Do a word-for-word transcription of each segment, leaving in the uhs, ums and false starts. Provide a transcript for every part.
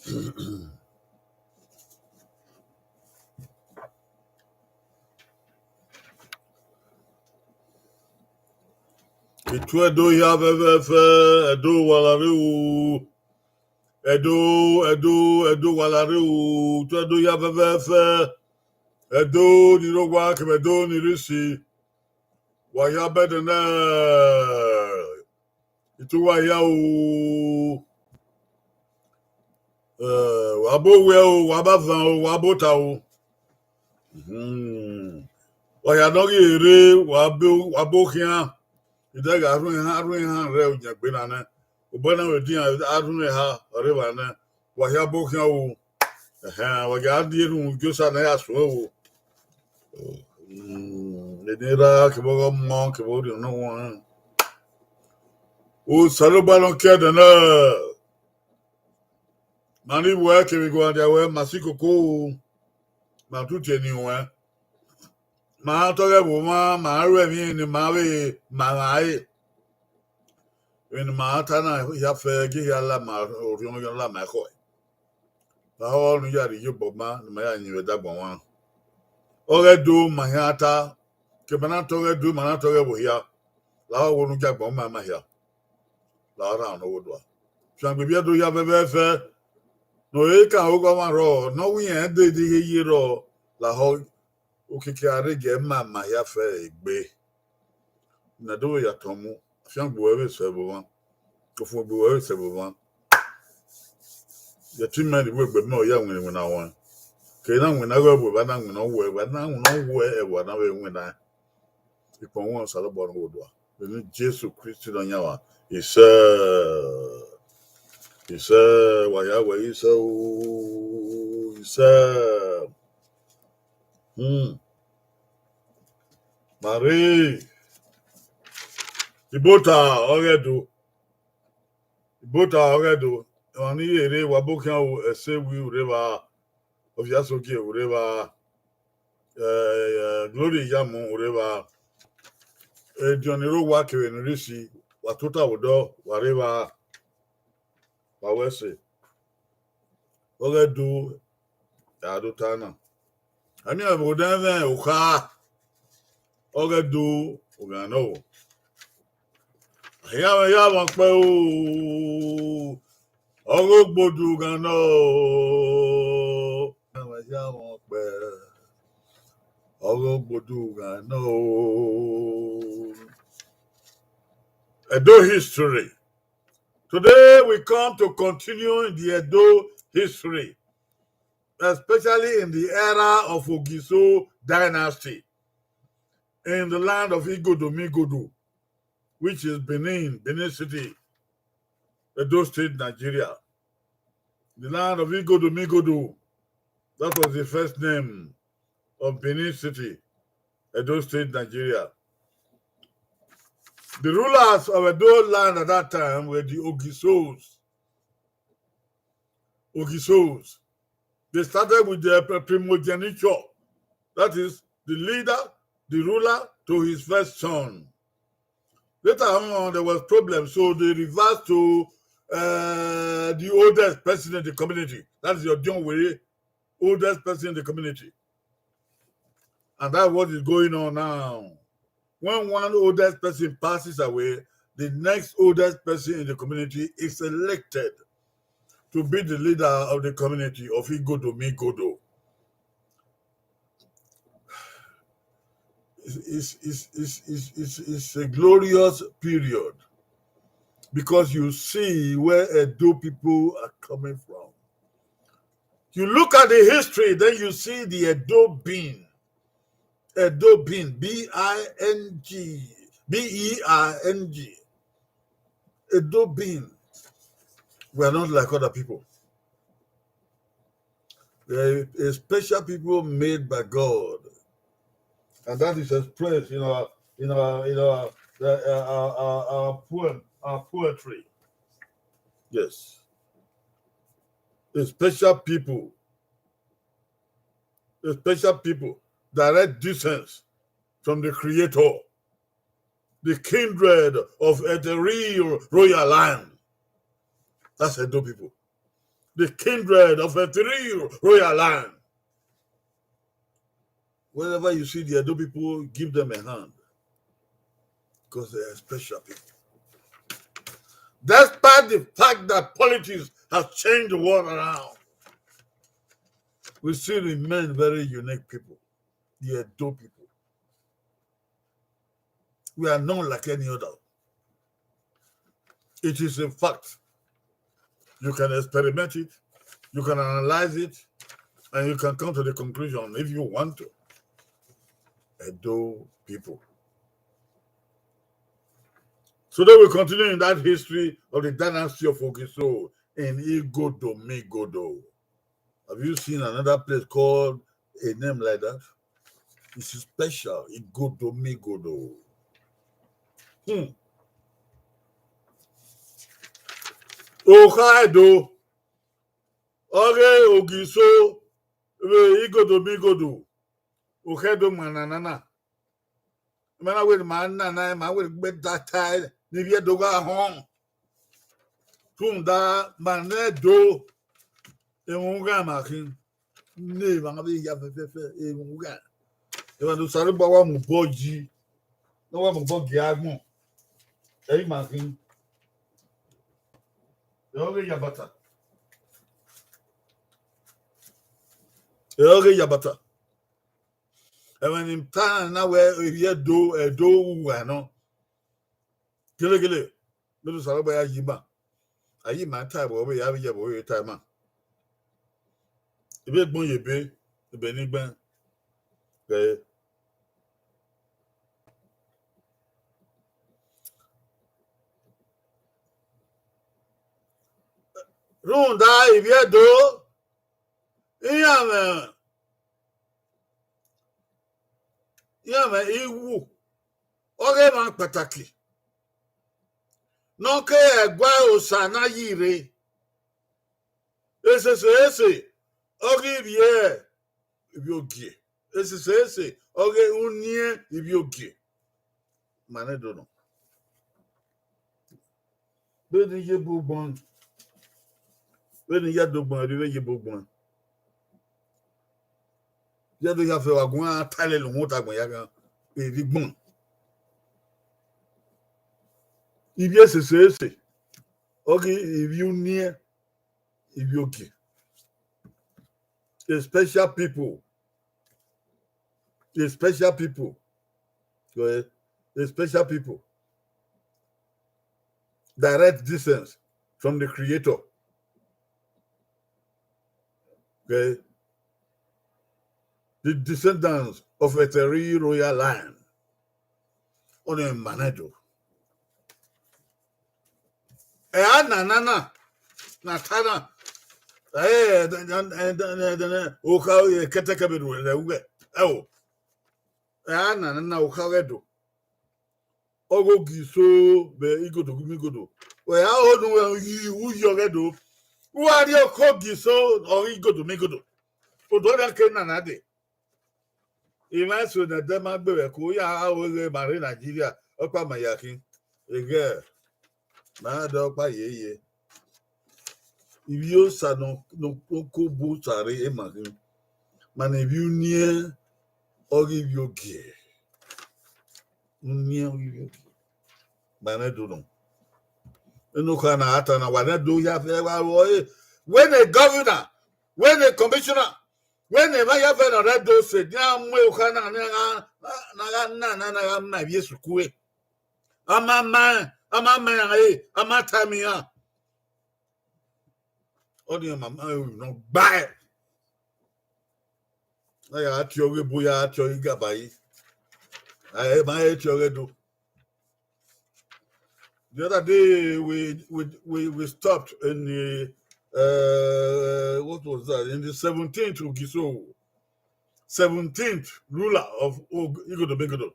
Itu Ẹdo hia fẹfẹfẹ, Ẹdo wa la rre o. Ẹdo, Ẹdo, Ẹdo wa la rre o. Itu Ẹdo hia fẹfẹfẹ. Ẹdo ni rre owa kevbe Ẹdo ni rre isi. Wa hia bẹdẹ nẹ. Itu uwa hia o. Eh, wa bo wẹ o, wa ba van o, wa bo ta o. Mhm. Wa hia nọ ghi rre, wa bo, wa bo khian. Idẹghe arhuẹn ehan, arhuẹn ehan rre ojẹngbe na nẹ. Obọ na vbe dian, arhuẹn eha ọre evba nẹ. Wa hia bo khian o. Ẹhẹn, wa gia die erhunmwu Josa ne a ya suẹn o. Mm, eni ra kevbe ọghe ọmọ, kevbe orhiọn ne ọ wọn. Osanobua nọ ke ẹdẹ na. Ma ni wẹ kevbe iguan dia wẹ, ma si koko o. Ma tutu eni wẹ. Ma tọghẹ vbe omwa, ma ru ẹmwẹ ne ma vbe ma gha re. Emwi ne ma ta na hia fẹ, gie hia la ma orhiọn, orhiọn la ma ekhọe. Lahọ ne u ya rhie iyobọ ma, ne ma ya yin vbe ẹdẹ agbọn mwa. Ọghe Ẹdo ma hia ta, ke ma na tọghẹ Ẹdo, ma na tọghẹ vbe ohia. Lahọ wo ne u ya agbọn ma ma hia. Lahọ rhan ne ọ wo dua. Fiangbe vbe Ẹdo hia fẹfẹfẹ. Ne ọ re kan ogho ọmwa rrọọ, ne ọ wẹ irẹn dede ye rrọọ, lahọ okiekie a rre gie ma ma hia fẹ egbe. Ne a do vbe ya tọn mu, afiangbe ruẹ vbe sẹ vbe omwa, ofuongbe ruẹ vbe sẹ vbe omwa. Yẹ te imẹ ni wegbe mẹ ọ ya winna winna ruẹn. Ke na winna ghe vbe evba na winna wẹ, evba na winna wẹ, ẹvbo na vbe winna. Ikpọnmwẹ Osanobua ne ọ wo dua. Vbe eni Jesu Kristi Nọyaẹnmwa, isẹ, isẹ, wa ya wẹ isẹ o, isẹ. Hmm. Ma rre, Ibota ọghe Ẹdo. Ibota ọghe Ẹdo. Emwa ni ye rre, wa bo khian o, Ẹse Wi u rre evba, Ọviasogie u rre evba, eh, Glory Iyamu u rre evba, ediọn ni rre owa kevbe ni rre isi, wa tota vbe odọ, wa rre evba, wa wẹ ẹse. Ọghe Ẹdo, a do ta na. A miẹn vbe odẹ ẹmwẹ okha, ọghe Ẹdo, oghan nọ. Hia mwẹ ya mwẹ ọkpẹ o, ọghe Ogbodu ghan nọ. Hia mwẹ ya mwẹ ọkpẹ, ọghe Ogbodu ghan nọ. Edo history. Today we come to continue in the Edo history, especially in the era of Ogiso dynasty in the land of Igodo Migodo, which is Benin, Benin City, Edo State, Nigeria. The land of Igodo Migodo, that was the first name of Benin City, Edo State, Nigeria. The rulers of Edo land at that time were the Ogisos. Ogisos. They started with the pri-, primogeniture, that is, the leader, the ruler, to his first son. Later on, there was problem, so they reversed to, uh, the oldest person in the community. That is your John Were, oldest person in the community. And that's what is going on now. When one oldest person passes away, the next oldest person in the community is elected to be the leader of the community of Igodo Migodo. It's, it's, it's, it's, it's, it's, it's a glorious period because you see where Edo people are coming from. You look at the history, then you see the Edo being. Edo being, B I N G, B E I N G. Edo being. We are not like other people. We are a special people made by God. And that is expressed in our, in our, in our, uh, uh, our, our, our poem, our poetry. Yes. A special people. A special people, direct descent from the Creator, the kindred of a real royal line. That's Edo people. the kindred of a three royal line. Wherever you see the Edo people, give them a hand. Because they are special people. Despite the fact that politics has changed the world around, we still remain very unique people, the Edo people. We are not like any other. It is a fact. You can experiment it, you can analyze it, and you can come to the conclusion if you want to. Edo people. So then we continue in that history of the dynasty of Ogiso in Igodo Migodo. Have you seen another place called a name like that? It's special. Igodo Migodo. Hmm. Okha Edo, ọghe Ogiso vbe Igodo Migodo, Okha Edo ma nana na. Ma na wẹ ne ma nana, ma wẹ gbe data ne ivbi Edo gha họn. Rhunmwuda ma nẹ do, emwa ugha ma khin. Ne emwa vbe ya fẹfẹfẹ, emwa ugha. Emwa ne Osanobua wa mu obọ yi, ne ọ wa mu obọ gie agbọn. Ẹ i ma khin. Ẹ ọghe yabata. Ẹ ọghe yabata. Ẹmwẹ ne I ta na wẹ ivbi Edo, Edo uwa nọ. Gelegele, vbene Osanobua ya yi ima, a yi ima ta ẹvbo, ọ vbe ya vbe ya ẹvbo, ọ vbe ta ima. I vbe gbọn ye ebe, ebe ne I gbẹn. Ghẹ. Rhunmwuda ivbi Edo, iran mwẹ, iran mwẹ iwu, ọghe emwa kpataki ne ọ ke ẹguae Osa na yi rre. Esese ese, ọghe ivbi, ivbi ogie. Esese ese, ọghe uniẹn ivbi ogie. Ma nẹ do nọ. Vbene I ye bu gbọn, vbene I ya do gbọn, vbe ye bu gbọn. Ya do ya fẹ wa gun a ta lele uhunmwu ta gbọn ya ghan, erha gbọn. Ivbi esese ese, ọghe ivbi uniẹn, ivbi ogie. A special people. A special people. Go ahead. A special people. Direct descent from the Creator. Okay. The descendants of a three royal line. Ọnii ma nẹ do. Ẹ a na na na, na ta na. Ẹ, ẹ, ẹ, ẹ, ẹ, ẹ, okha, ẹ, kẹtẹkẹ vbe rhuẹ rẹ ughẹ. Ẹ o. Ẹ a na na na, okha ọghe do. Ọghe Ogiso vbe Igodo gu Migodo. Wẹ a ho nu wẹ yi, u yi ọghe do. U wa rhie okho Ogiso, ọghe Igodo Migodo. Odọ na ke na na de. Emwa eso ne ẹdẹ ma gbe vbe ẹko, ya aro ghe ma rre Nigeria, ọkpa ma ya khin. Eghẹ, ma da ọkpa yeye. Ivbi Osa nọ, nọ, nọ ko bu Osa rre, e ma khin. Ma ne ivbi uniẹn, ọghe ivbi ogie. Uniẹn ọghe ivbi ogie. Ma nẹ do nọ. Eno kha na a ta na, wa nẹ do ya fẹ wa ro ẹre. Wẹ ne governor, wẹ ne commissioner, wẹ ne emwa ya vẹ ne ọ rre do sẹ, ne a mu okha na, ne a gha, na gha na, na, na gha ma ivbi esukuru. A ma ma, a ma ma iran re, a ma tama iran. Ọnii ma ma ru nọ gbae. A ya tie ọghe ebo, ya tie ọghe igaba yi. A ma he tie ọghe do. The other day, we, we, we, we stopped in the, uh, what was that? In the seventeenth Ogiso, seventeenth ruler of Og-, Igodo Migodo.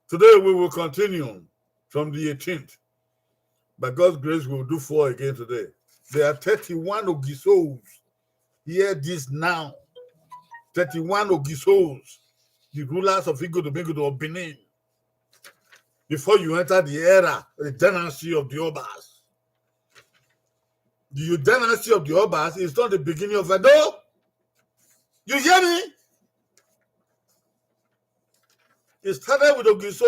Today, we will continue from the eighteenth. By God's grace, we will do four again today. There are thirty-one Ogisos. Hear this now. Thirty-one Ogisos, the rulers of Igodo Migodo of Benin. Before you enter the era, the dynasty of the Obas. The dynasty of the Obas is not the beginning of Edo. You hear me? It started with Ogiso,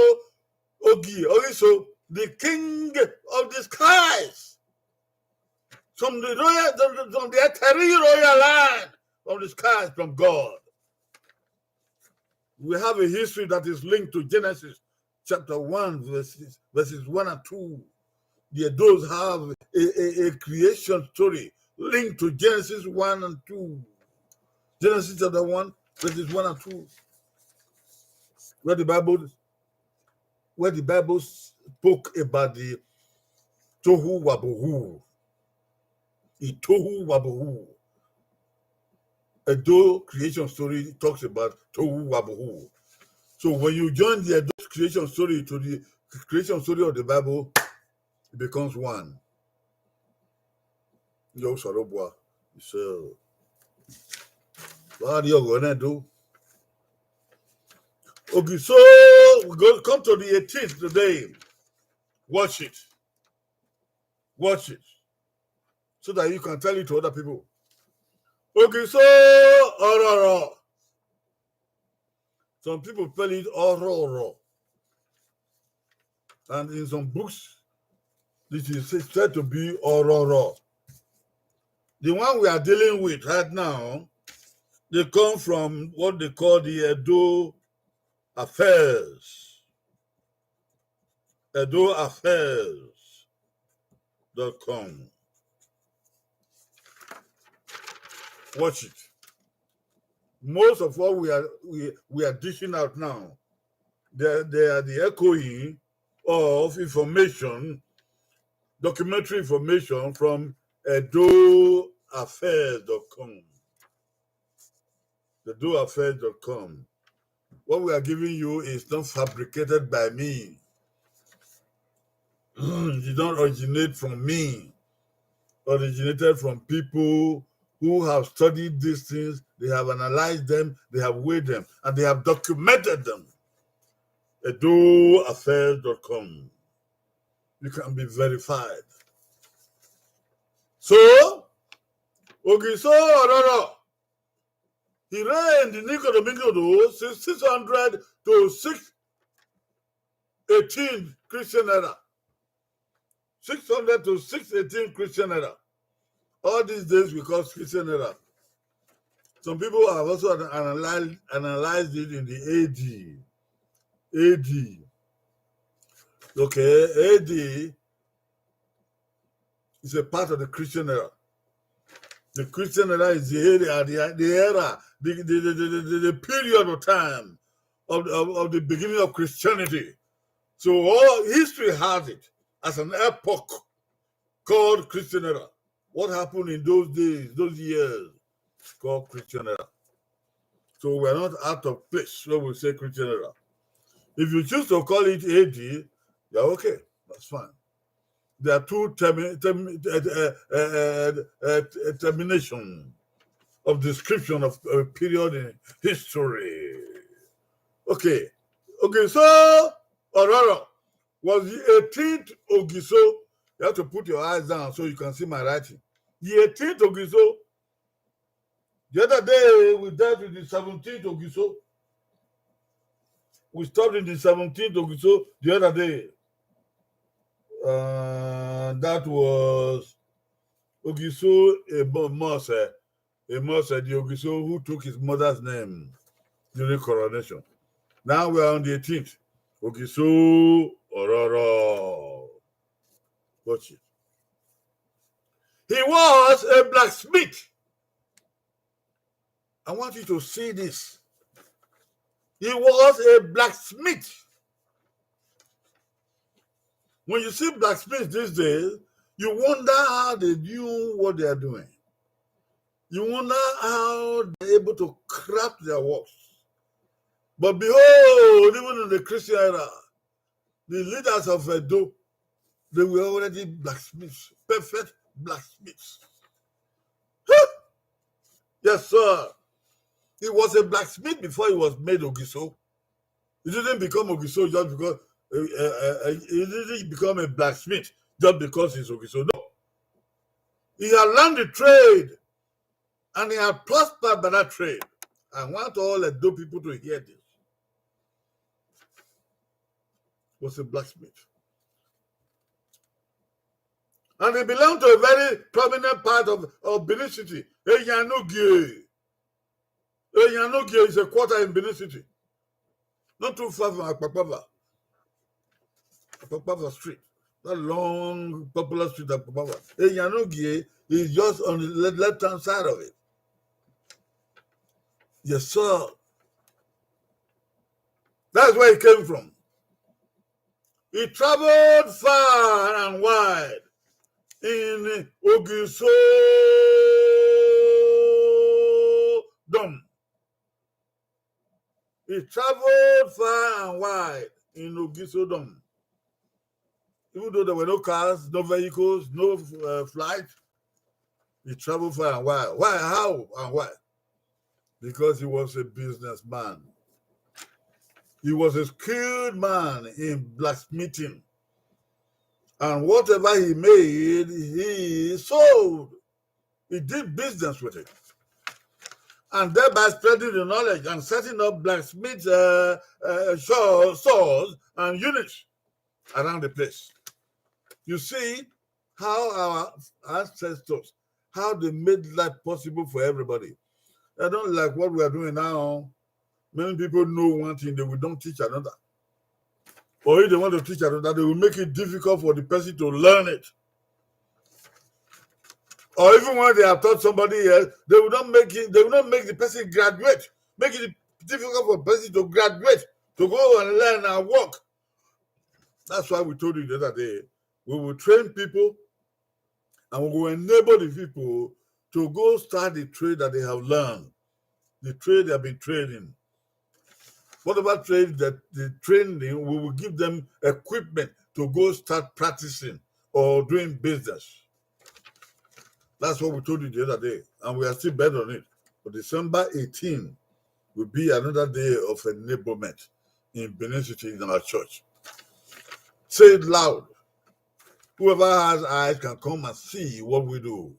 Ogi, Ogiso, the king of the skies. From the royal, from the Eteri royal line, from the skies, from God. We have a history that is linked to Genesis chapter one, verses, verses one and two. The Edos have a, a, a creation story linked to Genesis one and two. Genesis chapter one, verses one and two. Where the Bible, where the Bible spoke about the Tohu Wabohu. Itohu Wabohu. Edo creation story talks about Tohu Wabohu. So when you join the Edo creation story to the creation story of the Bible, it becomes one. Yo, Sarobua. So, what are you gonna do? Okay, so we go come to the eighteenth today. Watch it. Watch it. So that you can tell it to other people. Okay, so, Ororo. Some people spell it Ororo. And in some books, this is said to be Ororo. The one we are dealing with right now, they come from what they call the Edo Affairs. Edo Affairs dot com. Watch it. Most of what we are, we, we are dishing out now, they, they are the echoing of information, documentary information from Edo Affairs dot com. Edo Affairs dot com. What we are giving you is not fabricated by me. It don't originate from me. Originated from people who have studied these things, they have analyzed them, they have weighed them, and they have documented them. Edo Affairs dot com. You can be verified. So, Ogiso Ororo, he reigned in Nikodo Minkodo since six hundred to six eighteen Christian era. Six hundred to six eighteen Christian era. All these days we call Christian era. Some people have also analyzed, analyzed it in the A D. A D. Okay, A D is a part of the Christian era. The Christian era is the era, the, the era, the, the, the, the, the, the period of time of, of, of the beginning of Christianity. So all history has it as an epoch called Christian era. What happened in those days, those years, called Christian era. So we're not out of place when we say Christian era. If you choose to call it A D, you're okay. That's fine. There are two termi-, termi-, uh, uh, uh, uh, uh, termination of description of a period in history. Okay. Okay, so Ororo was the eighteenth Ogiso. You have to put your eyes down so you can see my writing. The eighteenth Ogiso. The other day, we dealt with the seventeenth Ogiso. We stopped in the seventeenth Ogiso the other day. Uh, that was Ogiso Ebo-, Mose, Emose the Ogiso who took his mother's name during coronation. Now we are on the eighteenth. Ogiso Ororo. Watch it. He was a blacksmith. I want you to see this. He was a blacksmith. When you see blacksmiths these days, you wonder how they do what they are doing. You wonder how they're able to craft their works. But behold, even in the Christian era, the leaders of Edo, they were already blacksmiths, perfect blacksmiths. Huh? Yes, sir. He was a blacksmith before he was made Ogiso. He didn't become Ogiso just because, uh, uh, uh, he didn't become a blacksmith just because he's Ogiso. No. He had learned the trade and he had prospered by that trade. I want all Edo people to hear this. Was a blacksmith. And he belonged to a very prominent part of, of Benin City. Eyanugie. Eyanugie is a quarter in Benin City. Not too far from Akpakpava. Akpakpava Street. That long, popular street, Akpakpava. Eyanugie is just on the le-, left-hand side of it. Yes, sir. That's where he came from. He traveled far and wide in Ogiso Dome. He traveled far and wide in Ogiso Dome. Even though there were no cars, no vehicles, no, uh, flight, he traveled far and wide. Why? How and why? Because he was a businessman. He was a skilled man in blacksmithing. And whatever he made, he sold. He did business with it. And thereby spreading the knowledge and setting up blacksmith, uh, uh, saw-, saws and units around the place. You see how our ancestors, how they made life possible for everybody. I don't like what we are doing now. Many people know one thing, they will don't teach another. Or if they want to teach another, they will make it difficult for the person to learn it. Or even when they have taught somebody else, they will not make it, they will not make the person graduate, make it difficult for the person to graduate, to go and learn and work. That's why we told you the other day, we will train people and we will enable the people to go start the trade that they have learned, the trade they have been training. Whatever trade that they trained in, we will give them equipment to go start practicing or doing business. That's what we told you the other day, and we are still bent on it. But December eighteen will be another day of enablement in Benin City in our church. Say it loud. Whoever has eyes can come and see what we do.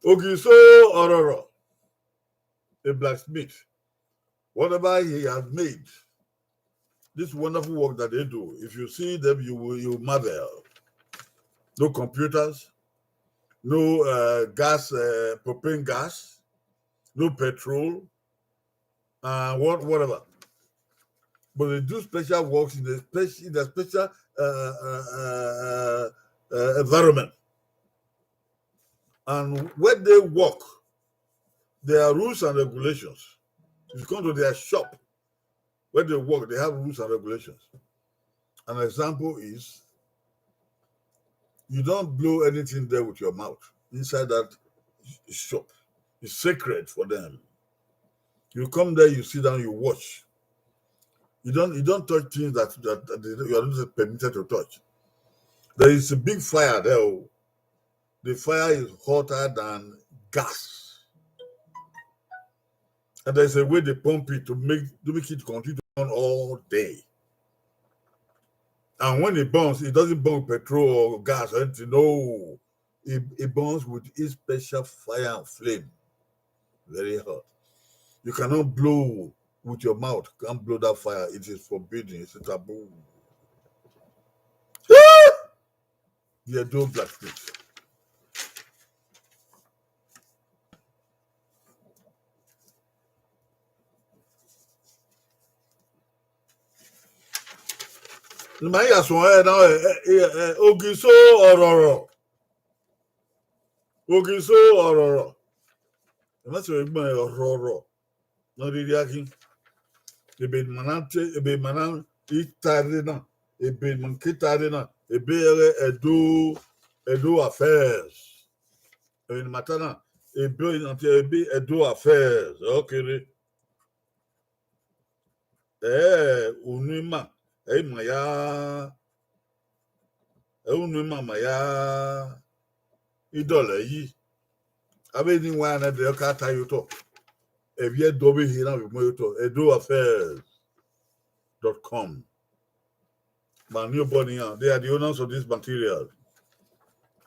Ogiso Ororo, a blacksmith, whatever he has made, this wonderful work that they do, if you see them, you will, you marvel. No computers, no, uh, gas, uh, propane gas, no petrol, uh, what, whatever. But they do special works in a special, in a special, uh, uh, uh, uh, uh, environment. And where they work, there are rules and regulations. If you come to their shop, where they work, they have rules and regulations. An example is, you don't blow anything there with your mouth inside that shop. It's sacred for them. You come there, you sit down, you watch. You don't, you don't touch things that, that, that you are not permitted to touch. There is a big fire there. Oh. The fire is hotter than gas. And there's a way they pump it to make, to make it continue to burn all day. And when it burns, it doesn't burn with petrol or gas or anything. No, it, it burns with its special fire and flame. Very hot. You cannot blow with your mouth. Can't blow that fire. It is forbidden. It's a taboo. The Edo blacksmith. Ne ima ya suẹn ẹre na, ẹ, ẹ, ẹ, Ogiso Ororo. Ogiso Ororo. Ẹ ma sẹ egbe Ororo. Ne ọ rhirhi a khin. Ebe ne ima na te, ebe ne ima na i ta rre na, ebe ne ima ke ta rre na, ebe ẹghẹ Edo, Edo Affairs. Ebe ne ima ta na, ebe ne ọ te ebe Edo Affairs, ọ kere. Ẹ, unu ima, ẹ, ima ya, ẹ, unu ima ma ya idọlọ yi. Avbe ni wa na de ka ta ye otọ. Ẹ vbe Edo vbe he na vbe mu ye otọ. Edo Affairs dot com. Ma ni obọ ne iran, they are the owners of this material.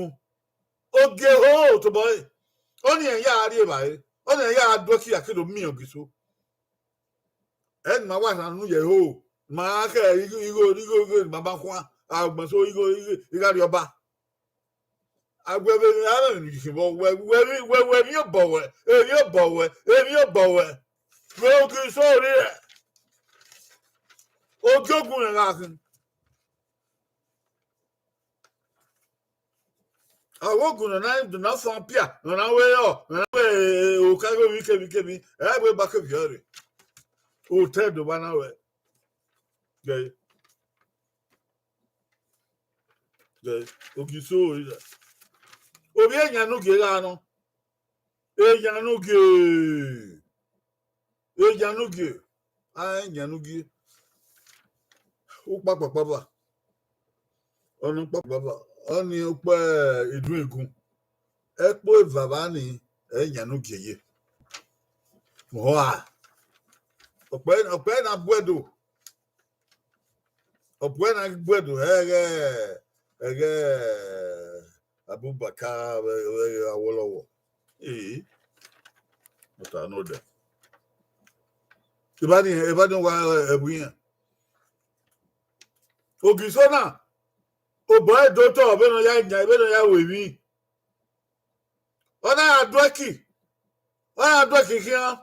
gun. Ogie ho tobọ ẹre. Ọnii ya rri evbare, ọnii ya duẹki ya ke do miẹn Ogiso. Ẹ ne ima wa rhan unu ye ho, ma khẹ igho, igho, igho, igho, ma ma khuan, agbọn so igho, igho, I gha rrie ọba. A wẹ vbe a mwẹ emwi ne u yi khin vbọ, wẹ, wẹ, wẹ, wẹ, emwi obọ wẹ, emwi obọ wẹ, emwi obọ wẹ. Vbe Ogiso rre, ogie ogun rẹn gha khin. Avbe ogun ne ọ na do na fan pia, ne ọ na wẹ ọ, ne ọ na wẹ, eh, okaghe ovbi kevbikevbi, ẹ i wẹ ba ke viọ rre. Otẹ do vba na wẹ. Gẹ, gẹ, Ogiso, ovbi eyan ne ugie gha nọ. Eyan ne ugie, eyan ne ugie, a eyan ne ugie. Ukpa kpakpaba, ọnii ukpa kpakpaba, ọnii ukpa edun egun. Ẹkpo evbavba ni, eyan ne ugie ye. Hua, ọkpẹ, ọkpẹ na bu ẹdo. Ọ bu ẹna gbe ẹdo hẹ ẹghẹ, ẹghẹ Abubakar vbe, vbe Awolowo. Ee, ọta nọ dẹ. Evba ni, evba ni wa ẹvbo iran. Ogiso na, obọ ẹre do otọ vbene ọ ya yan, vbene ọ ya ru emwi. Ọ na ya duẹki, ọ na ya duẹki khian.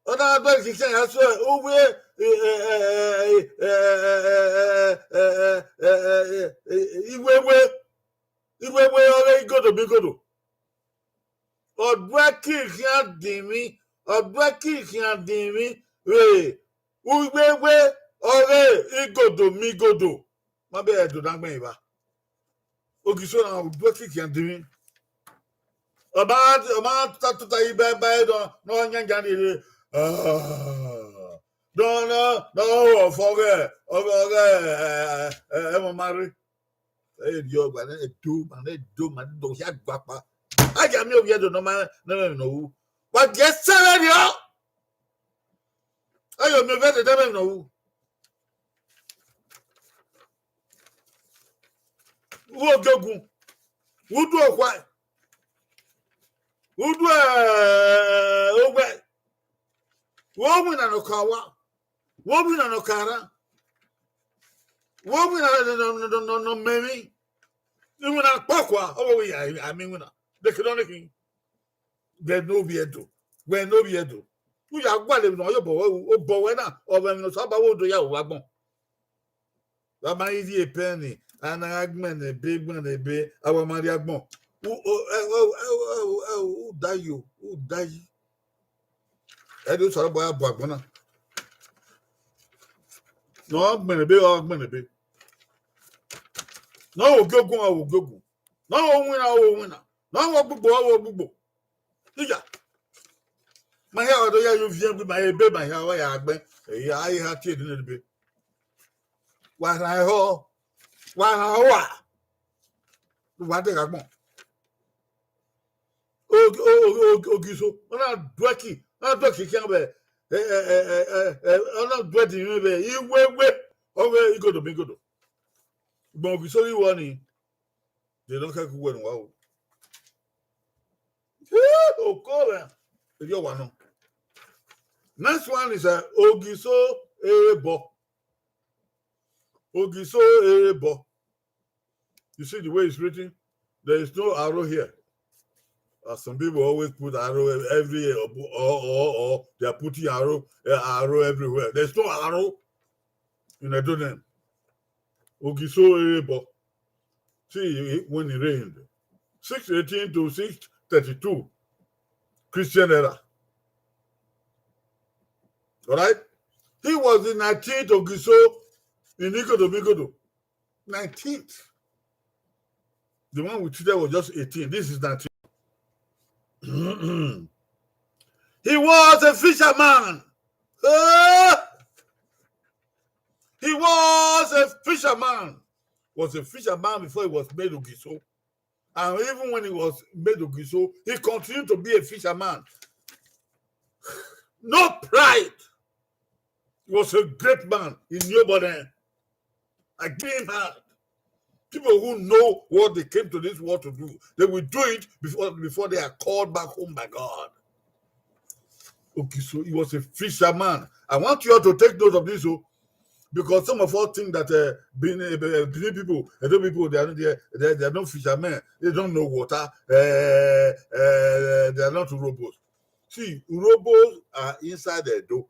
Ọ na gbe kikẹ ya suẹ uwu iwewe, iwewe ọghe igodo migodo. Ọ duẹki khian dinmwi, ọ duẹki khian dinmwi vbe uwewe ọghe igodo migodo. Ma bẹghe do na gbẹn evba. Ogiso na duẹki khian dinmwi. Ọ ma, ọ ma ta tota yi bẹbẹ nọ, ne ọ yan yan rere. Ah. Nọ, nọ, nọ, ọfọ ọghe, ọghe, ọghe, eh, eh, eh, ẹmwẹ ma rre. Ẹ i rhie ọgba ne do, ma ne do, ma ne do hia gba kpa. A ya miẹn ovbi Ẹdo ne ọ ma ne ẹmwẹ ne ọ ru. Wa gie sẹ vberriọ. A ya miẹn ovbi Ẹdo ne ẹmwẹ ne ọ ru. Vbe ojogun, vbe udu okhua, vbe udu, eh, owẹ, vbe iwinna ne ọ ka owa, vbe iwinna ne ọ ka rran, vbe iwinna ne, ne, ne, ne, ne, ne ọ mẹ emwi, iwinna kpọkua, ọ vbe wẹ ya, a miẹn iwinna, de ke nọ ne khin. Wẹ ne ovbi Ẹdo, wẹ ne ovbi Ẹdo. U ya gualọ emwi ne ọ ya obọ wẹ ru, obọ wẹ na, ọ vbe emwi ne Osanobua wẹ u do ya ru vbe agbọn. Wa ma rhie epẹn ni, a na gha gbẹnnẹ ebe, gbẹnnẹ ebe, a wa ma rrie agbọn. U, o, ẹ, ẹ, u da yi o, u da yi. Ẹ do Osanobua ya bu agbọn na. Ne ọ gbẹnnẹ ebe, ọ gbẹnnẹ ebe. Ne ọ wo giogun, ọ wo giogun. Ne ọ wo winna, ọ wo winna. Ne ọ wo gbugbo, ọ wo gbugbo. Iya. Ma hia wa do ya yo viẹn gbe ma ebe ma hia wa ya gbẹn. Eya, a ye ha tie dene ebe. Wa rhan ehọ, wa rhan owa. Wa de gha gbọn. O, o, o, o, Ogiso, ọ na duẹki, ọ na duẹki khian vbe, ẹ, ẹ, ọ na duẹ di mwẹ vbe iwewe, ọ vbe igodo mi igodo. Gbọn Ogiso ghi wọ ni, de nọ kẹkẹ uwẹ ne uwa ru. Oko vbe, erriọ wa nọ. Next one is, uh, Ogiso Erebọ. Ogiso Erebọ. You see the way it's written? There is no arrow here. As some people always put arrow ev-, every year, or, or, or, or they are putting arrow, uh, arrow everywhere. There's no arrow in Edo name. Ogiso Erebọ. See, he, when he reigned, six eighteen to six thirty-two, Christian era. All right? He was the nineteenth Ogiso in Igodo Migodo. Nineteenth. The one we treated was just eighteen. This is nineteen. He was a fisherman. Eh! He was a fisherman. Was a fisherman before he was made Ogiso. And even when he was made Ogiso, he continued to be a fisherman. No pride. He was a great man. He knew about them. I give him hard. People who know what they came to this world to do, they will do it before, before they are called back home by God. Okay, so he was a fisherman. I want you all to take note of this, oh, because some of us think that, uh, Benin, uh, Benin people, Edo people, they are, they, are, they, are, they are not fishermen. They don't know water. Uh, uh, they are not Urhobos. See, Urhobos are inside Edo,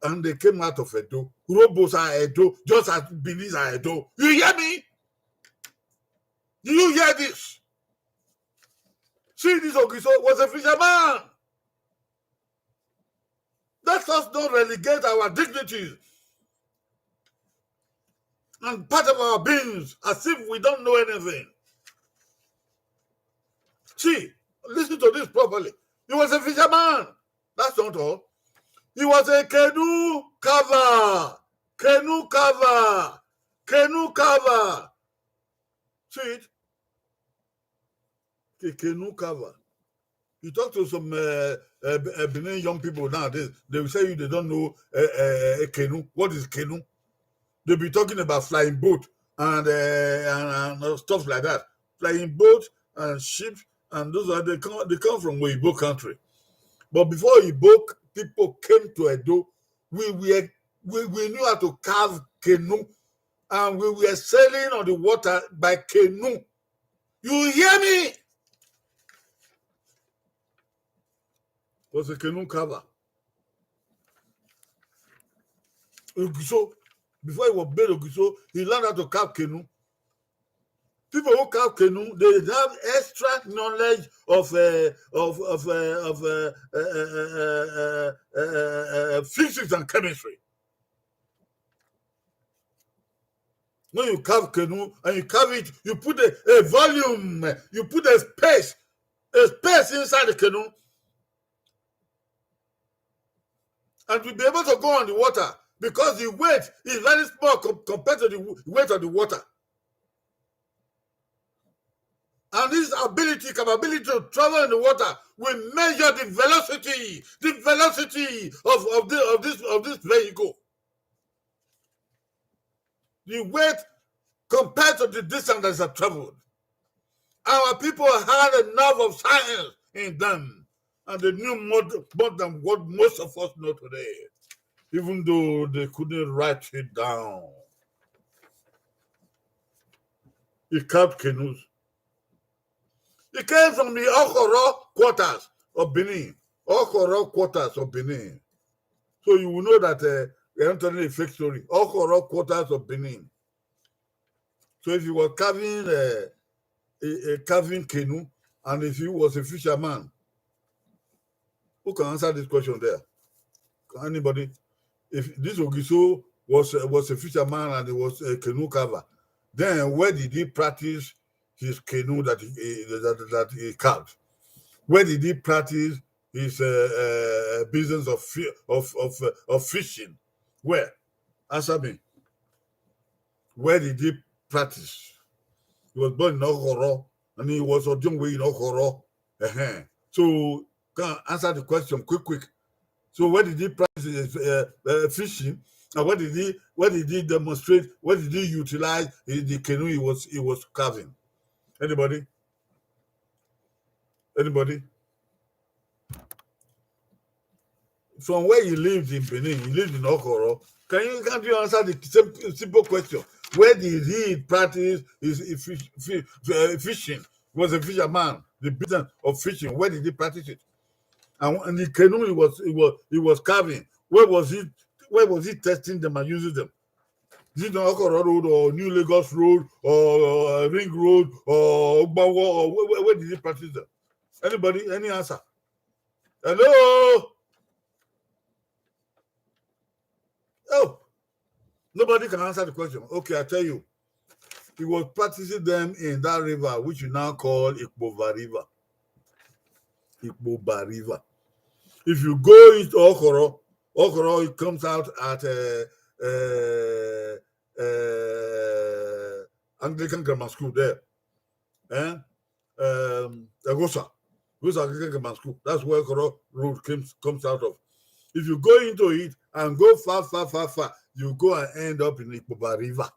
and they came out of Edo. Urhobos are Edo, just as Benin are Edo. You hear me? Do you hear this? See, this Ogiso was a fisherman. Let us not relegate our dignities and part of our beings as if we don't know anything. See, listen to this properly. He was a fisherman. That's not all. He was a canoe carver. Canoe carver. Canoe carver. See it? Ke-, canoe carver. You talk to some, uh, uh, B-, uh, Benin young people nowadays, they will say you they don't know, uh, uh, a canoe. What is canoe? They be talking about flying boat and, uh, and, and, uh, stuff like that. Flying boat and ship and those are, they come, they come from Oyibo country. But before Oyibo c-, people came to Edo, we were, we, we knew how to carve canoe, and we were sailing on the water by canoe. You hear me? Was a canoe carver. Ogiso, before he was made Ogiso, he learned how to carve canoe. People who carve canoe, they have extra knowledge of, uh, of, of, uh, of, uh, uh, uh, uh, uh, uh, uh, uh, physics and chemistry. When you carve canoe and you carve it, you put a, a volume, you put a space, a space inside the canoe. And you'll be able to go on the water because the weight is very small com-, compared to the w-, weight of the water. And this ability, capability to travel in the water will measure the velocity, the velocity of, of, the, of, this, of this vehicle. The weight compared to the distance that is traveled. Our people had enough of science in them, and they knew more, more than what most of us know today, even though they couldn't write it down. He carved canoes. He came from the Okhoro quarters of Benin. Okhoro quarters of Benin. So you will know that uh, I'm telling a fake story. Okhoro quarters of Benin. So if he was carving uh, a, a carving canoe, and if he was a fisherman, who can answer this question there? Can anybody? If this Ogiso was uh, was a fisherman and he was a canoe carver, then where did he practice his canoe that he, eh, that, that he carved? Where did he practice his uh, uh, business of fi- of of uh, of fishing? Where? Answer me. Where did he practice? He was born in Okhoro, and he was ordained in Okhoro. Uh-huh. So can answer the question quick, quick. So where did he practice uh, uh, fishing? And where did he where did he demonstrate? Where did he utilize the, the canoe he was he was carving? Anybody? Anybody? From where he lived in Benin, he lived in Okhoro. Can you can you answer the same simple question? Where did he practice his, his fish, fish, uh, fishing? He was a fisherman. The business of fishing. Where did he practice it? And, and the canoe he was he was he was carving. Where was he? Where was he testing them and using them? Is it on Okhoro Road or New Lagos Road or uh, Ring Road or Ogbawo or where, where, where did he practice them? Anybody? Any answer? Hello? Oh, nobody can answer the question. Okay, I tell you. He was practicing them in that river, which you now call Ikpova River. Ikpova River. If you go into Okhoro, Okhoro, it comes out at uh, uh, uh, Anglican Grammar School there. Eh? Um, Egosa. Egosa Anglican Grammar School. That's where Okhoro Road comes, comes out of. If you go into it and go far, far, far, far, you go and end up in Ikpova River.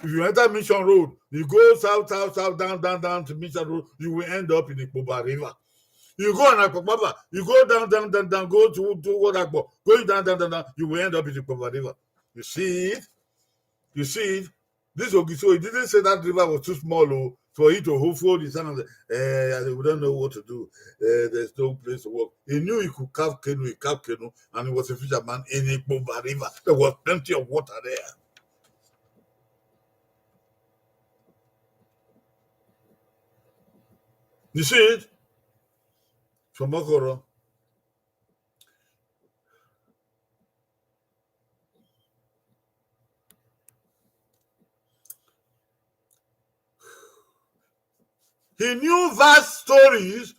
If you enter Mission Road, you go south, south, south, down, down, down to Mission Road, you will end up in Ikpova River. You go on Akpakpava, you go down, down, down, down, go to, to Wadagbo, going down, down, down, down, you will end up in Ikpova River. You see it? You see it? This Ogiso, he didn't say that river was too small oh, for it to hold his hand and say, eh, we don't know what to do. Eh, there's no place to walk. He knew he could carve canoe, he carved canoe, and he was a fisherman in Ikpova River. There was plenty of water there. You see it? From Okhoro. He knew vast stories.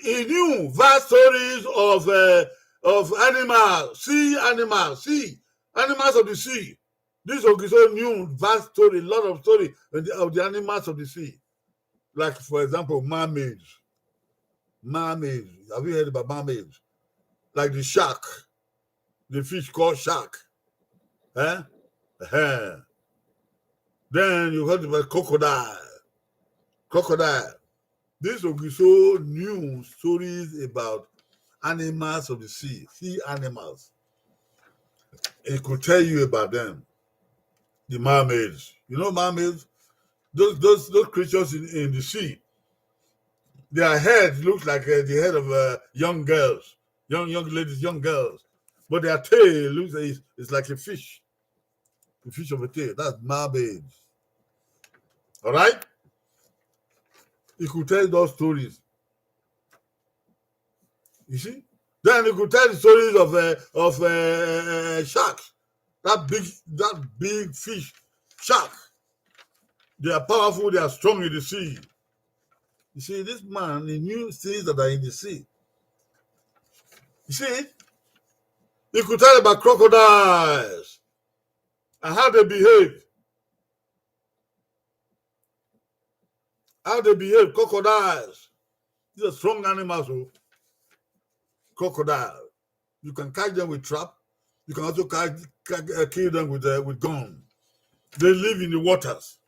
He knew vast stories of uh, of animals, sea animals, sea animals of the sea. This Ogiso knew vast story, a lot of story of the, of the animals of the sea. Like, for example, mermaids. Mermaids. Have you heard about mermaids? Like the shark, the fish called shark. Eh? Eh. Then you heard about crocodile. Crocodile. This Ogiso knew stories about animals of the sea, sea animals. He could tell you about them. The mermaids. You know mermaids? Those those those creatures in, in the sea. Their head looks like uh, the head of uh, young girls, young young ladies, young girls. But their tail looks like it's, it's like a fish. The fish of a tail. That's mermaids. All right? He could tell those stories. You see? Then he could tell the stories of uh, of uh, uh, sharks. That big that big fish, shark. They are powerful. They are strong in the sea. You see, this man, he knew things that are in the sea. You see, he could tell about crocodiles and how they behave. How they behave, crocodiles. These are strong animals, oh. Crocodile. You can catch them with trap. You can also catch, catch, uh, kill them with, uh, with gun. They live in the waters.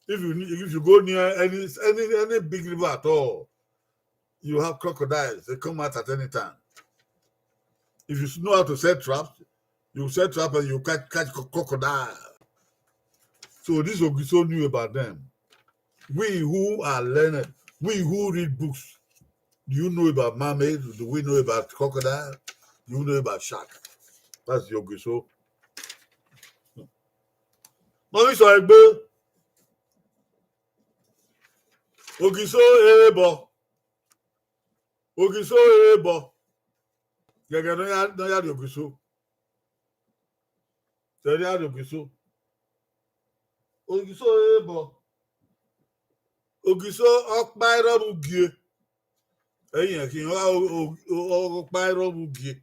If you, if you go near any, any, any big river at all, you have crocodiles. They come out at any time. If you know how to set traps, you set trap and you catch, catch cro-, crocodile. So this Ogiso knew about them. We who are learned, we who read books, do you know about mermaid? Do we know about crocodile? Do you know about shark? That's the Ogiso. Mọ ghi sọ egbe, Ogiso ere bọ. Ogiso ere bọ. Gẹgẹ ne ọ ya, ne ọ ya rrie Ogiso. Sẹ ne ọ ya rrie Ogiso. Ogiso ere bọ. Ogiso ọkpa ẹrọ vbe ugie. Ẹyẹn khin, ọ gha o, o, o, ọkpa ẹrọ vbe ugie.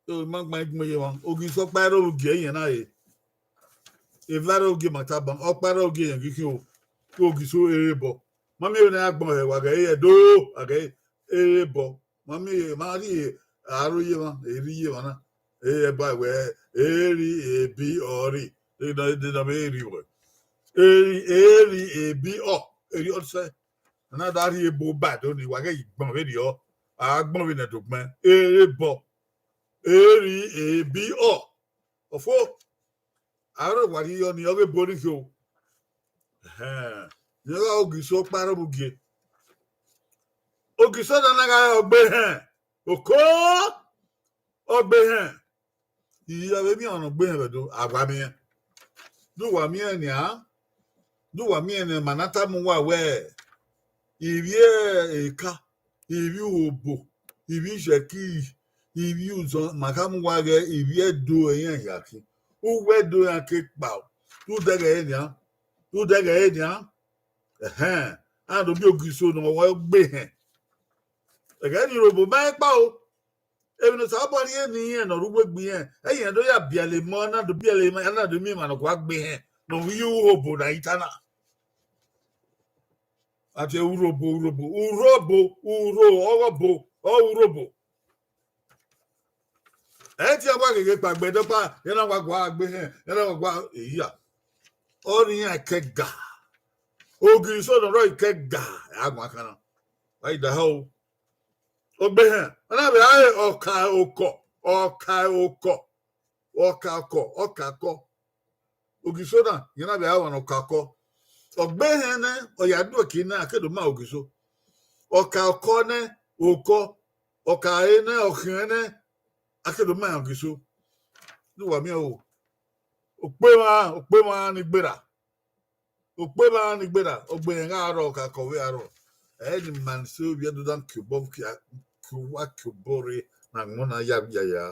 So, ma gba igbẹn ye mwa. Ogiso ọkpa ẹrọ vbe ugie ẹyẹn na re. Evba ẹrọ vbe ugie ma taba, ọkpa ẹrọ vbe ugie ẹyẹn ghi khin o. Ogiso ere bọ. Ma miẹn vbene a gbọn hẹ, wa ghẹ re ẹdo, a ghẹ re ere bọ. Ma miẹn, ma rhie aro ye mwa, eri ye mwa na. E ẹba wẹ, eri ebi ọri. E nọ, e nọ vbe eri wẹ. Eri, eri ebi ọ, eri ọ sẹ. A na da rhie ebo ba do ni, wa ghẹ yi gbọn vberriọ, a gbọn vbene do gbẹn, ere bọ, eri ebi ọ. Ọfo, aro wa rhie yọ ni, ọ ghe ebo ni khin o. Ẹhẹn, ne ọ gha Ogiso ọkpa ẹrọ vbe ugie. Ogiso na na gha re ọgbe hẹn, oko, ọgbe hẹn. Iyẹn vbe miẹn ọmwa ne ọ gbe hẹn vbe do, a wa miẹn. Do wa miẹn nian, do wa miẹn ne ma na tama uwa wẹẹ, ivbi eka, ivbi uhobo, ivbi ishẹki, ivbi uzọn, ma khama uwa ghẹ ivbi ẹdo ẹre iran hia khin. Uwu ẹdo iran ke kpao, do dẹghẹ ẹre nian, do dẹghẹ ẹre nian. Ẹhẹn, a do miẹn Ogiso ne ọ wa gbe hẹn. Ẹghẹ ni Urhobo ma i kpao. Emwi ne Osanobua rhie ne irẹn ne ọ rre uwu egbe irẹn, ẹyẹn do ya biẹlẹ emọ, a na do biẹlẹ emọ, a na do miẹn emwa ne ọ gua gbe hẹn, ne ọ ghi ye uhobo ne a i ta na. A tie Urhobo, Urhobo, Urhobo, Urho, ọghe ọbo, ọ Urhobo. Ẹ i tie a wa gheghe kpaegbe dọkpa, ya na wa gua gbe hẹn, ya na wa gua eya. Ọ ni iran kẹ ga. Ogiso ne ọ rrọọ kẹ ga, a guan kan na. Wa i daha o. Ọgbe hẹn, ọ na vbe a re ọka okọ, ọka okọ, ọka okọ, ọka okọ. Ogiso na, iran na vbe a re ọmwa ne ọka okọ. Ọgbe hẹn nẹ, ọ ya do ẹki nẹ, a ke do ma Ogiso. Ọka okọ nẹ, okọ, ọka ẹre nẹ, ọkhiẹn nẹ, a ke do ma Ogiso. Ne uwa miẹn o. Okpemwa, okpemwa ni gberra. Okpemwa ni gberra, ọgbe hẹn gha rrọọ, ọka okọ vbe a rrọọ. Ẹ ni ma ni se ovbi ẹdo dan ke obọ, ke a, ke uwa ke obọ rre, ne agbọn na ya ya ya.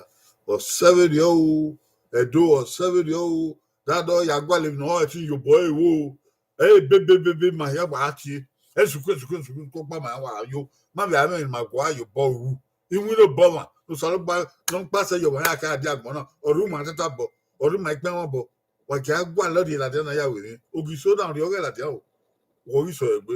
Ọ sẹ vberriọ o, ẹdo ọ sẹ vberriọ o, dada ọ ya gualọ emwi ne ọ ẹtin ye obọ ẹre o. Ẹ bebebebe ma hia wa tie. Ẹ sukun, sukun, sukun, ọkpa ma wa yo. Ma vbe a mwẹ emwi ne ima gua ye obọ ru. Iwinna obọ mwa, ne Osanobua, ne ọ kpa sẹ ye ọmwa ya ka dia agbọn na, ọ rre ima tata obọ, ọ rre ima ikpẹmwẹ obọ. Wa gia gualọ rrie ladian na ya werriẹ. Ogiso na rrie ọghẹ ladian o. Wẹ ghi sẹ egbe.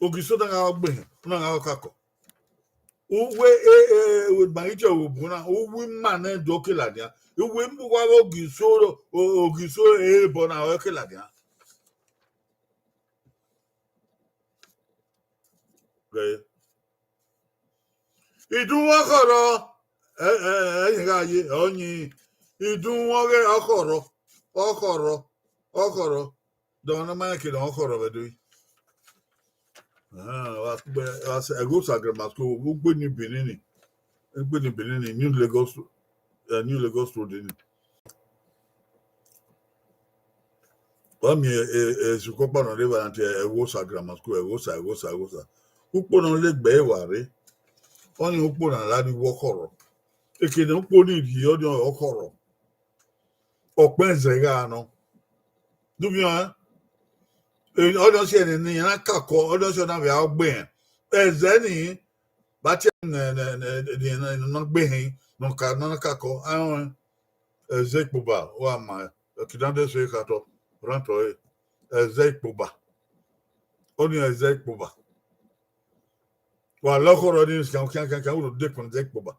Ogiso na gha gbe hẹn, ọ na gha kakọ. Uwu e, e, e, ma ghi tie ọvbokhan na, uwu ima nẹ do ke ladian. Uwu ima uwa vbe Ogiso, o, Ogiso ere bọ na ọ ke ladian. Ghe. Idunmwu ọkhọrọ, ẹ, ẹ, ẹ, ẹyin gha ye, ọyin. Idunmwu ọghe ọkhọrọ, ọkhọrọ, ọkhọrọ. Dọmwa ne ọ ma rẹn ke ne ọkhọrọ vbe do yi. Ah, wa kpe, wa sẹ, Ẹghosa Grammar School, ugbe ni Benin ni. Ugbe ni Benin ni, New Lagos, eh, New Lagos Road ni. Wa miẹn, eh, eh, sukọ ọkpa nọ rre evba na tie Ẹghosa Grammar School, Ẹghosa, Ẹghosa, Ẹghosa. Ukpo ne ọ le gbe wa rre. Ọni ukpo na la ni wọ ọkhọrọ. Ekene ukpo ni rhie ọni ọkhọrọ. Ọkpẹn zẹ gha nọ. Dubiọn, eh? Ọni ọ si ẹre ne iran na kakọ, ọni ọ si ọna vbe a gbe hẹn. Ẹzẹ ni, ba tie ne, ne, ne, ne, ne, ne ọ gbe hẹn, ne ọ ka, ne ọ na kakọ, a rẹn. Ẹzẹ Ikpoba, wa ma, Kinande so kha tọ, rhan tọ ẹre, Ẹzẹ Ikpoba. Ọnii Ẹzẹ Ikpoba. Wa lẹ ọkhọ rọ ni khian, khian, khian, khian, u do dekun Ẹzẹ Ikpoba.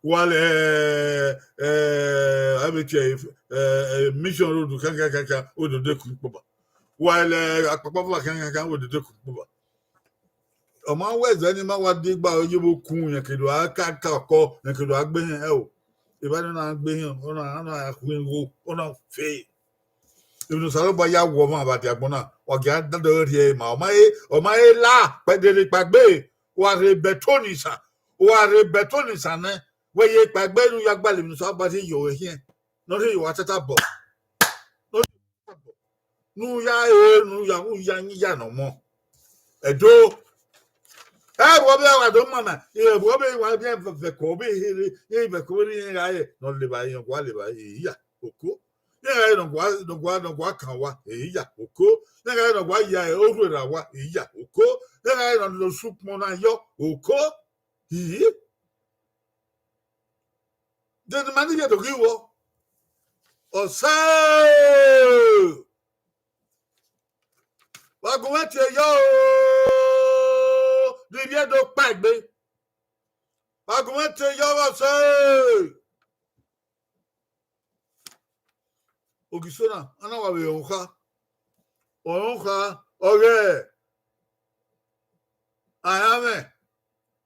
Wa lẹ, eh, eh, avbe tie, eh, eh, Mission Road, khian, khian, khian, khian, u do dekun Ikpoba. Wa lẹ Akpakpa Vava, khian, khian, khian, u do dekun Ikpoba. Ọ ma wẹ ẹzẹ ne ima wa dee gba ye vbe okun, rẹn ke do a ka, ka ọkọ, rẹn ke do a gbe ehẹn, ẹ o. Evba ne ọ na gbe ehẹn, ọ na, ọ na khuẹn igho, ọ na fe. Emwi ne Osanobua ya wọ ọmwa vbe adiagbọn na, wa gia dọdọ rhie ẹre ma. Ọ ma he, ọ ma he la kpẹdẹrẹ ikpagbe, wa rhe bẹtẹ Onisa, wa rhe bẹtẹ Onisa nẹ, wẹ ye ikpagbe ne u ya gbalẹ emwi ne Osanobua rhie ye ruẹ khian, ne ọ rhie ye uwa tatabọ. Ne u ya he, ne u ya, u ya yin ya ne ọ mọ. Ẹdo. Ẹ vbe ọ vbe wa do ma na, ẹ vbe ọ vbe wa vbe vẹkọ vbe here, ẹ vbe vẹkọ vbe rre iran gha re, ne ọ leva iran, ọ gua leva, iya, oko. Iran gha re ne ọ gua, ne ọ gua, ne ọ gua kan owa, iya, oko. Iran gha re ne ọ gua ya orhu erha owa, iya, oko. Iran gha re ne ọ lele osu ukpọn na yọ, oko. Iyi. Then ma ni ye do ghi wọ. Ọsẹ! Wa gu mwẹ tie yọ o, ne ivbi Ẹdo kpaegbe. Wa gu mwẹ tie yọ vbe Ọsẹ! Ogiso na, a na wa vbe rẹn okha. Ọ rẹn okha, ọ ghe aranmwẹ,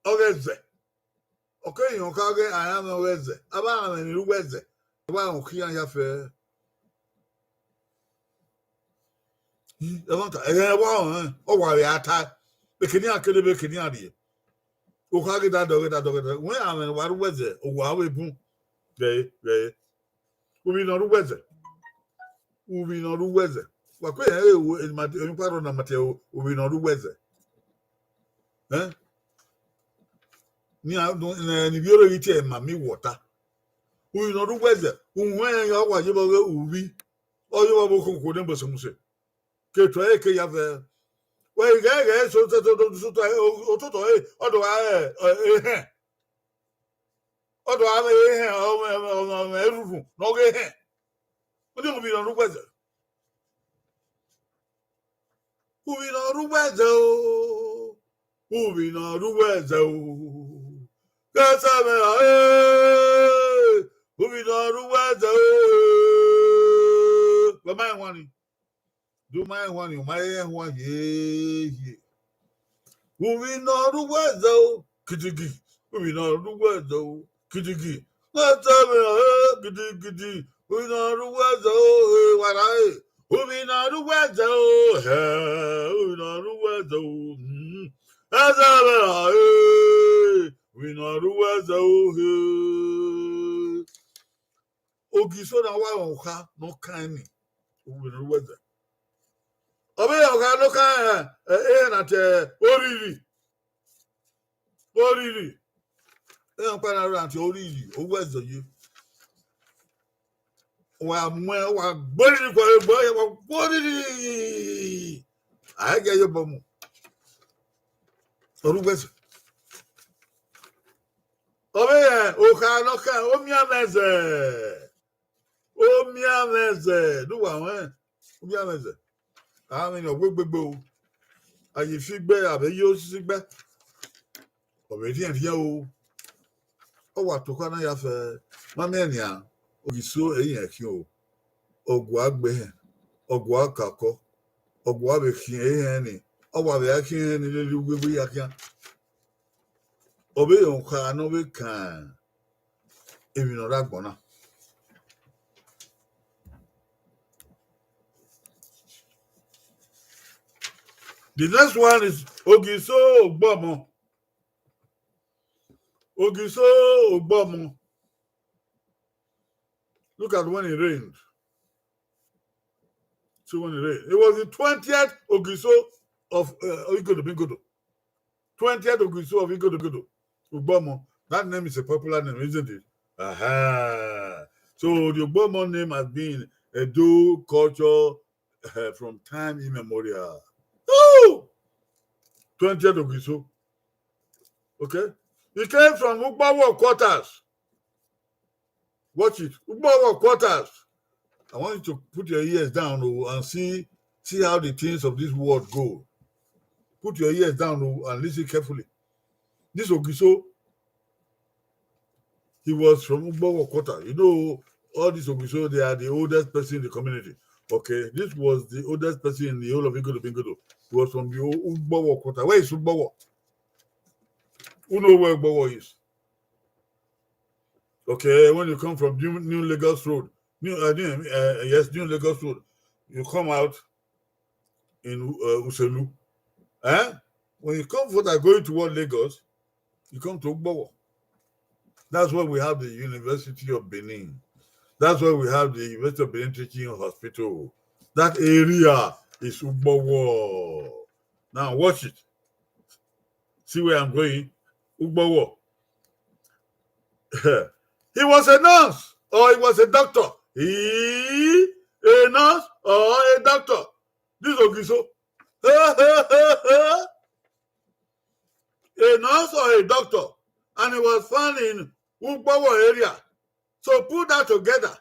ọ ghe ẹzẹ. Ọ keghi rẹn okha ghe aranmwẹ, ọ ghe ẹzẹ. Avbe aranmwẹ ni ru uwu ẹzẹ, ọ wa rẹn okhian ya fẹ. Ẹmwata, ẹghẹ wa rẹn, ọ wa vbe a ta. Vbe kene iran kere, vbe kene iran rrie. Okha ghe dadọ, ghe dadọ, ghe dadọ. Wẹ aranmwẹ ne wa ru uwu ẹzẹ, owa vbe bun. Ghẹ, ghẹ. Uvbi ne ọ ru uwu ẹzẹ. Uvbi ne ọ ru uwu ẹzẹ. Wa kue rẹn, emwi kpa rrọọ na ma tie uvbi ne ọ ru uwu ẹzẹ. Ẹn? Ni a, ne, ne ivbi oro ghi tie ma mi wọta. Uvbi ne ọ ru uwu ẹzẹ. Uhunmwu ẹnrẹn yọ, ọ wa ye vbe ọghe uvbi. Ọ ye vbe ọghe okhokhuo ne bẹsẹ muse. Ke eto ẹre ke ya vẹ. Wẹ ghẹ ghẹ so, so, so, so, so, ototọ ẹre, ọ do gha, ẹ, ẹ, ehẹn. Ọ do gha vbe ehẹn, ọ, ọ, ọ, ọ, ọ, erhurhu, ne ọ ghe ehẹn. Ọ ni uvbi ne ọ ru uwu ẹzẹ. Uvbi ne ọ ru uwu ẹzẹ o. Uvbi ne ọ ru uwu ẹzẹ o. Kẹsẹ mwẹ ra, eh. Uvbi ne ọ ru uwu ẹzẹ o. Wẹ ma rẹn wan ni. Do ma rẹn wan ni, u ma rẹn wan ye, ye. Uvbi ne ọ ru uwu ẹzẹ o, gidigidi. Uvbi ne ọ ru uwu ẹzẹ o, gidigidi. Kẹsẹ mwẹ ra, eh, gidigidi. Uvbi ne ọ ru uwu ẹzẹ o, eh, wa ra, eh. Uvbi ne ọ ru uwu ẹzẹ o, eh, uvbi ne ọ ru uwu ẹzẹ o, mm. Kẹsẹ mwẹ ra, eh, uvbi ne ọ ru uwu ẹzẹ o, eh. Ogiso na wa rẹn okha ne ọ kan ni, uvbi ne ọ ru uwu ẹzẹ. Ọ vbe rẹn okha ne ọ kan, eh, eh, ehẹn na tie oriri. Oriri. Ehẹn ọkpa na rran tie oriri, uwu ẹzẹ ye. Wa muẹn, wa gbe oriri kua, wa gbe oriri. A i ghẹ ye obọ mu. Ọ ru uwu ẹzẹ. Ọ vbe rẹn okha ne ọ kan, omianmwẹ ẹzẹ. Omianmwẹ ẹzẹ, ne uwa ruẹn, omianmwẹ ẹzẹ. Aranmwẹ ni ọ wegbe gbe o. A ye fi gbe, a vbe ye osisi gbe. Ọ vbe rhiẹnrhiẹn o. Ọ wa tokha na ya fẹ, ma miẹn nian, Ogiso ẹre irẹn khian o. Ọ gua gbe ehẹn, ọ gua kakọ, ọ gua vbe khian ehẹn ni, ọ wa vbe a khian ehẹn ni lele uwegbe ya khian. Ọ vbe rẹn okha ne ọ vbe kan emwi ne ọ rre agbọn na. The next one is Ogiso Ogbọmọ. Ogiso Ogbọmọ. Look at when he reigned. See when he reigned. It was the twentieth Ogiso of, uh, Igodo Bingodo. Twentieth Ogiso of Igodo Bingodo. Ogbọmọ. That name is a popular name, isn't it? Aha. So the Ogbọmọ name has been Edo culture, uh, from time immemorial. Oh! Twentieth Ogiso. Okay? He came from Ugbawo quarters. Watch it. Ugbowo quarters. I want you to put your ears down, oh, and see, see how the things of this world go. Put your ears down, oh, and listen carefully. This Ogiso, he was from Ugbowo quarter. You know, all these Ogiso, they are the oldest person in the community. Okay, this was the oldest person in the whole of Igodo Bingodo. He was from the O-, Ugbowo quarter. Where is Ugbowo? Who know where Ugbowo is? Okay, when you come from New, New Lagos Road, New, uh, New, uh, yes, New Lagos Road, you come out in, uh, Uselu. Eh? When you come further, going toward Lagos, you come to Ugbowo. That's where we have the University of Benin. That's where we have the University of Benin Teaching Hospital. That area is Ugbowo. Now watch it. See where I'm going. Ugbowo. He was a nurse or he was a doctor. He, a nurse or a doctor. This Ogiso. A nurse or a doctor. And he was found in Ugbowo area. So put that together.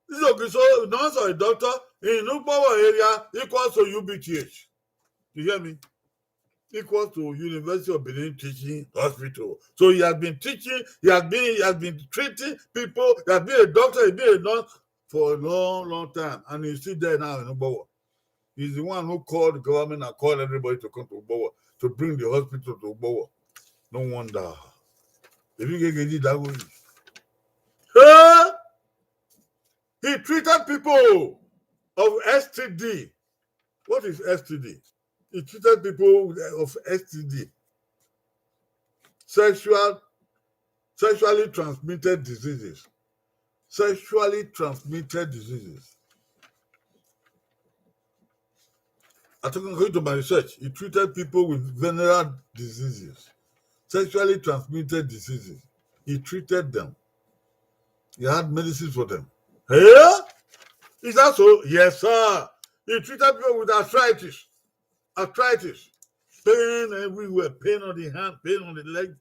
This Ogiso, nurse or a doctor in Ugbowo area equals to U B T H. You hear me? Equals to University of Benin Teaching Hospital. So he has been teaching, he has been, he has been treating people, he has been a doctor, he's been a nurse for a long, long time, and he's still there now in Ugbowo. He's the one who called the government and called everybody to come to Ugbowo to bring the hospital to Ugbowo. No wonder. If you get, get it that way. Huh? He treated people of S T D. What is S T D? He treated people of S T D. Sexual, sexually transmitted diseases. Sexually transmitted diseases. I think, according to my research, he treated people with venereal diseases, sexually transmitted diseases. He treated them. He had medicine for them. Eh? Is that so? Yes, sir. He treated people with arthritis. Arthritis. Pain everywhere. Pain on the hand, pain on the leg,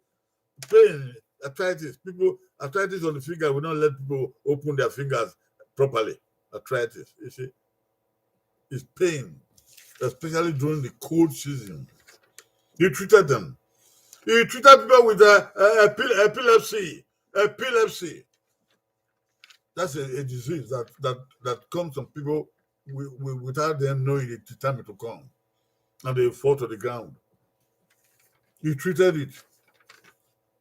pain, arthritis. People, arthritis on the finger will not let people open their fingers properly. Arthritis, you see. It's pain, especially during the cold season. He treated them. He treated people with, uh, uh, epil-, epilepsy. Epilepsy. That's a, a disease that, that, that comes on people wi-, wi-, without them knowing the time to come. And they fall to the ground. He treated it.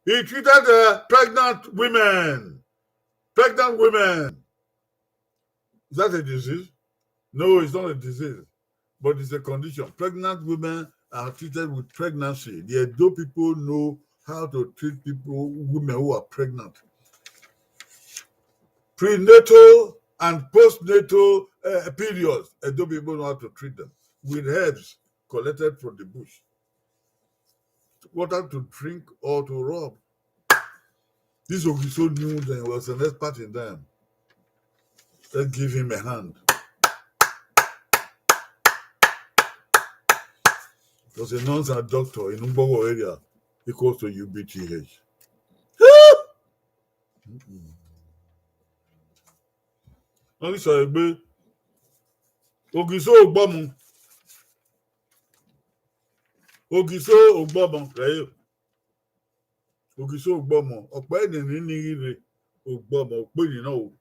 He treated, uh, pregnant women. Pregnant women. Is that a disease? No, it's not a disease, but it's a condition. Pregnant women are treated with pregnancy. The Edo people know how to treat people, women who are pregnant. Prenatal and postnatal, uh, periods, Edo people know how to treat them with herbs collected from the bush. Water to drink or to rub. This Ogiso knew them, was an expert in them. Let's give him a hand. Was a nurse and doctor in Ugbowo area, equals to U B T H. Wọ́n fi sọ̀rọ̀ pé Ogiso Ogbọmọ. Ogiso Ogbọmọ, rẹ yo. Ogiso Ogbọmọ, ọkpa ẹnẹ ni ni ghi rre Ogbọmọ, okpeni nọ o.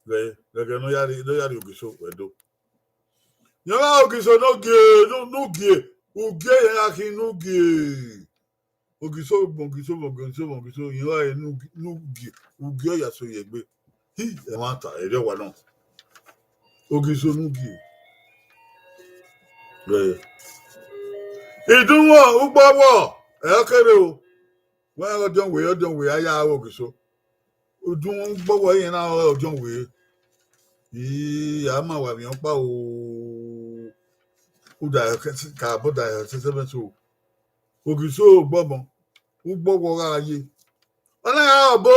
Vẹ, vẹghẹ ne ọ ya rre, ne ọ ya rre Ogiso, wẹ do. Yẹn gha Ogiso ne Ugie, ne, ne Ugie, Ugie yẹn gha khin ne Ugie. Ogiso Ogbọmọ, Ogiso Ogbọmọ, Ogiso Ogbọmọ, Ogiso, yẹn gha rre ne Ugie, ne Ugie, Ugie ọ ya so ye egbe. Hi, ẹmwata, erriọ wa nọ. Ogiso ne Ugie. Ẹ. Idunmwu Ugbowo, ẹ ọ kere o. Wẹ ọdiọn wẹ, ọdiọn wẹ, a ya aro Ogiso. Idunmwu Ugbowo iran na ọre ọdiọn wẹ. Ii, a ma wa vbiẹ ọkpa o. Uda ka bọda ẹsẹsẹ mẹ so. Ogiso Ogbọmọ, Ugbowo gha ye. Ọ na gha ọbo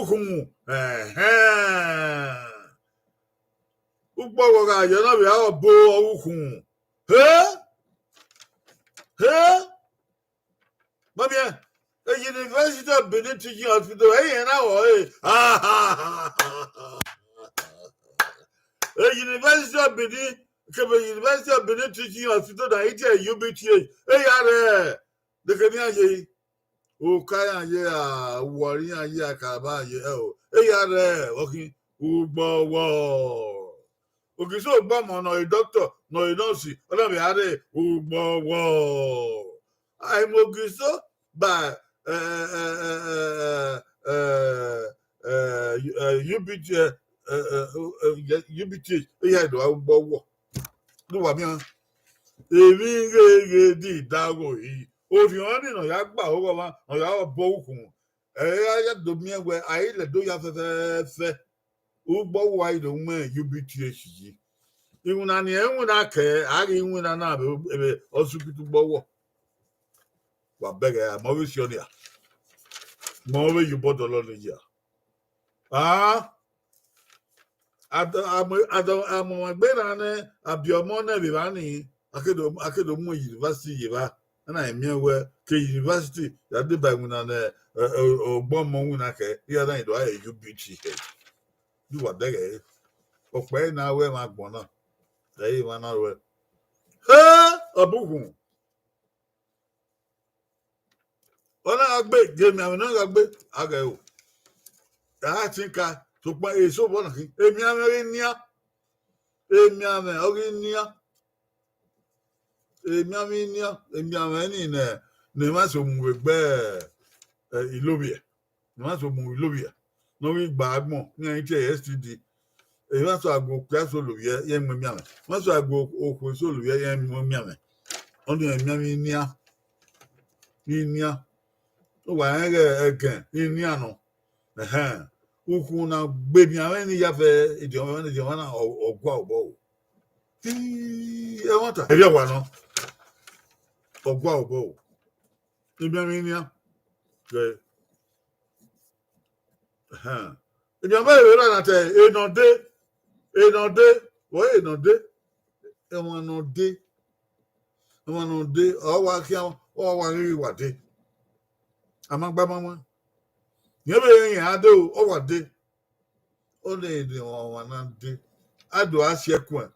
ukhunmwu. Ẹhẹn. Ugbowo gha ye, ọ na vbe gha ọbo ukhunmwu. He? He? Mamiẹ, University of Benin Teaching Hospital, ẹi rẹn na wọ ẹre. University of Benin, kebe University of Benin Teaching Hospital na, I T U B T H, ẹi ya rre, de kene iran ye, oka iran ye, a, uwọri iran ye, akaba iran ye, ẹo, ẹi ya rre, ọkhin, ugbọvọ. Ogiso ugbọmọ ne ọ re doctor, ne ọ re nurse, ọ na vbe a rre ugbọvọ. Ai, mu Ogiso ba, eh, eh, eh, eh, eh, eh, eh, U B T, eh, eh, eh, eh, U B T, iran do a ugbọvọ. Ne uwa miẹn, emwi ghe ghe di da gho yi. Orhiọn ni ne ọ ya gba hoghọ mwa, ne ọ ya bọ ukhun. Ẹ i ra ya do miẹn wẹẹ a i lẹ do ya fẹfẹfẹ. Ugbọvọ a i do mu U B T H yi. Iwinna ni, iwinna kẹ, a ghi iwinna na vbe, vbe hospital ugbọvọ. Wa bẹghe, a ma vbe si ọnia. Ma vbe ye obọ dọlọ ne ya. Ah, a do, a mu, a do, a mu egbe na nẹ, a biẹ ọmọ nẹ vbe evba ni, a ke do, a ke do mu university ye evba. A na miẹn wẹẹ ke university ya deba iwinna ne, ẹ, ẹ, ọgbọ ọmọ winna kẹ, iran na do a U B T hẹ. Di uwa dẹghẹ re. Ọkpa ẹre na ru ẹmwẹ agbọn na, ẹ i re emwa na ruẹ. He, ọbukhun. Ọ na gha gbe, gie emianmwẹ ne ọ gha gbe, a ghẹ ro. A gha tin ka, sokpan eso vbọ na khin, emianmwẹ ọghe nian. Emianmwẹ ọghe nian. Emianmwẹ nian, emianmwẹ ni ne, ne emwa so mu vbe egbe, ẹ, Ilovbiẹ. Ne emwa so mu vbe Ilovbiẹ. Ne ọ ghi gba agbọn, iran i tie ẹre S T D. Emwa so a gu okpia so lovbiẹ, iran mu emianmwẹ. Emwa so a gu okhuo so lovbiẹ, iran mu emianmwẹ. Ọnii emianmwẹ nian. Nian. Uwa rẹn ghẹ ẹgẹn, nian nọ. Ẹhẹn. Ukhunmwu na gbe emianmwẹ ni ya fẹ, ediọn mwẹ, ediọn mwẹ na, ọ, ọ gua obọ o. Ti ẹmwata. Ẹvbi ọwa nọ. Ọ gua obọ o. Emianmwẹ nian. Gẹ. Ẹhẹn. Emianmwẹ vbe ra na te, enọ de, enọ de, vbọ enọ de, emwa nọ de, emwa nọ de, ọ wa khian, ọ wa ghi wa de. A ma gba ma wan. Yẹn vbe rẹn iran de o, ọ wa de. Ọ de de ọmwa na de. A do a si ẹkuẹn.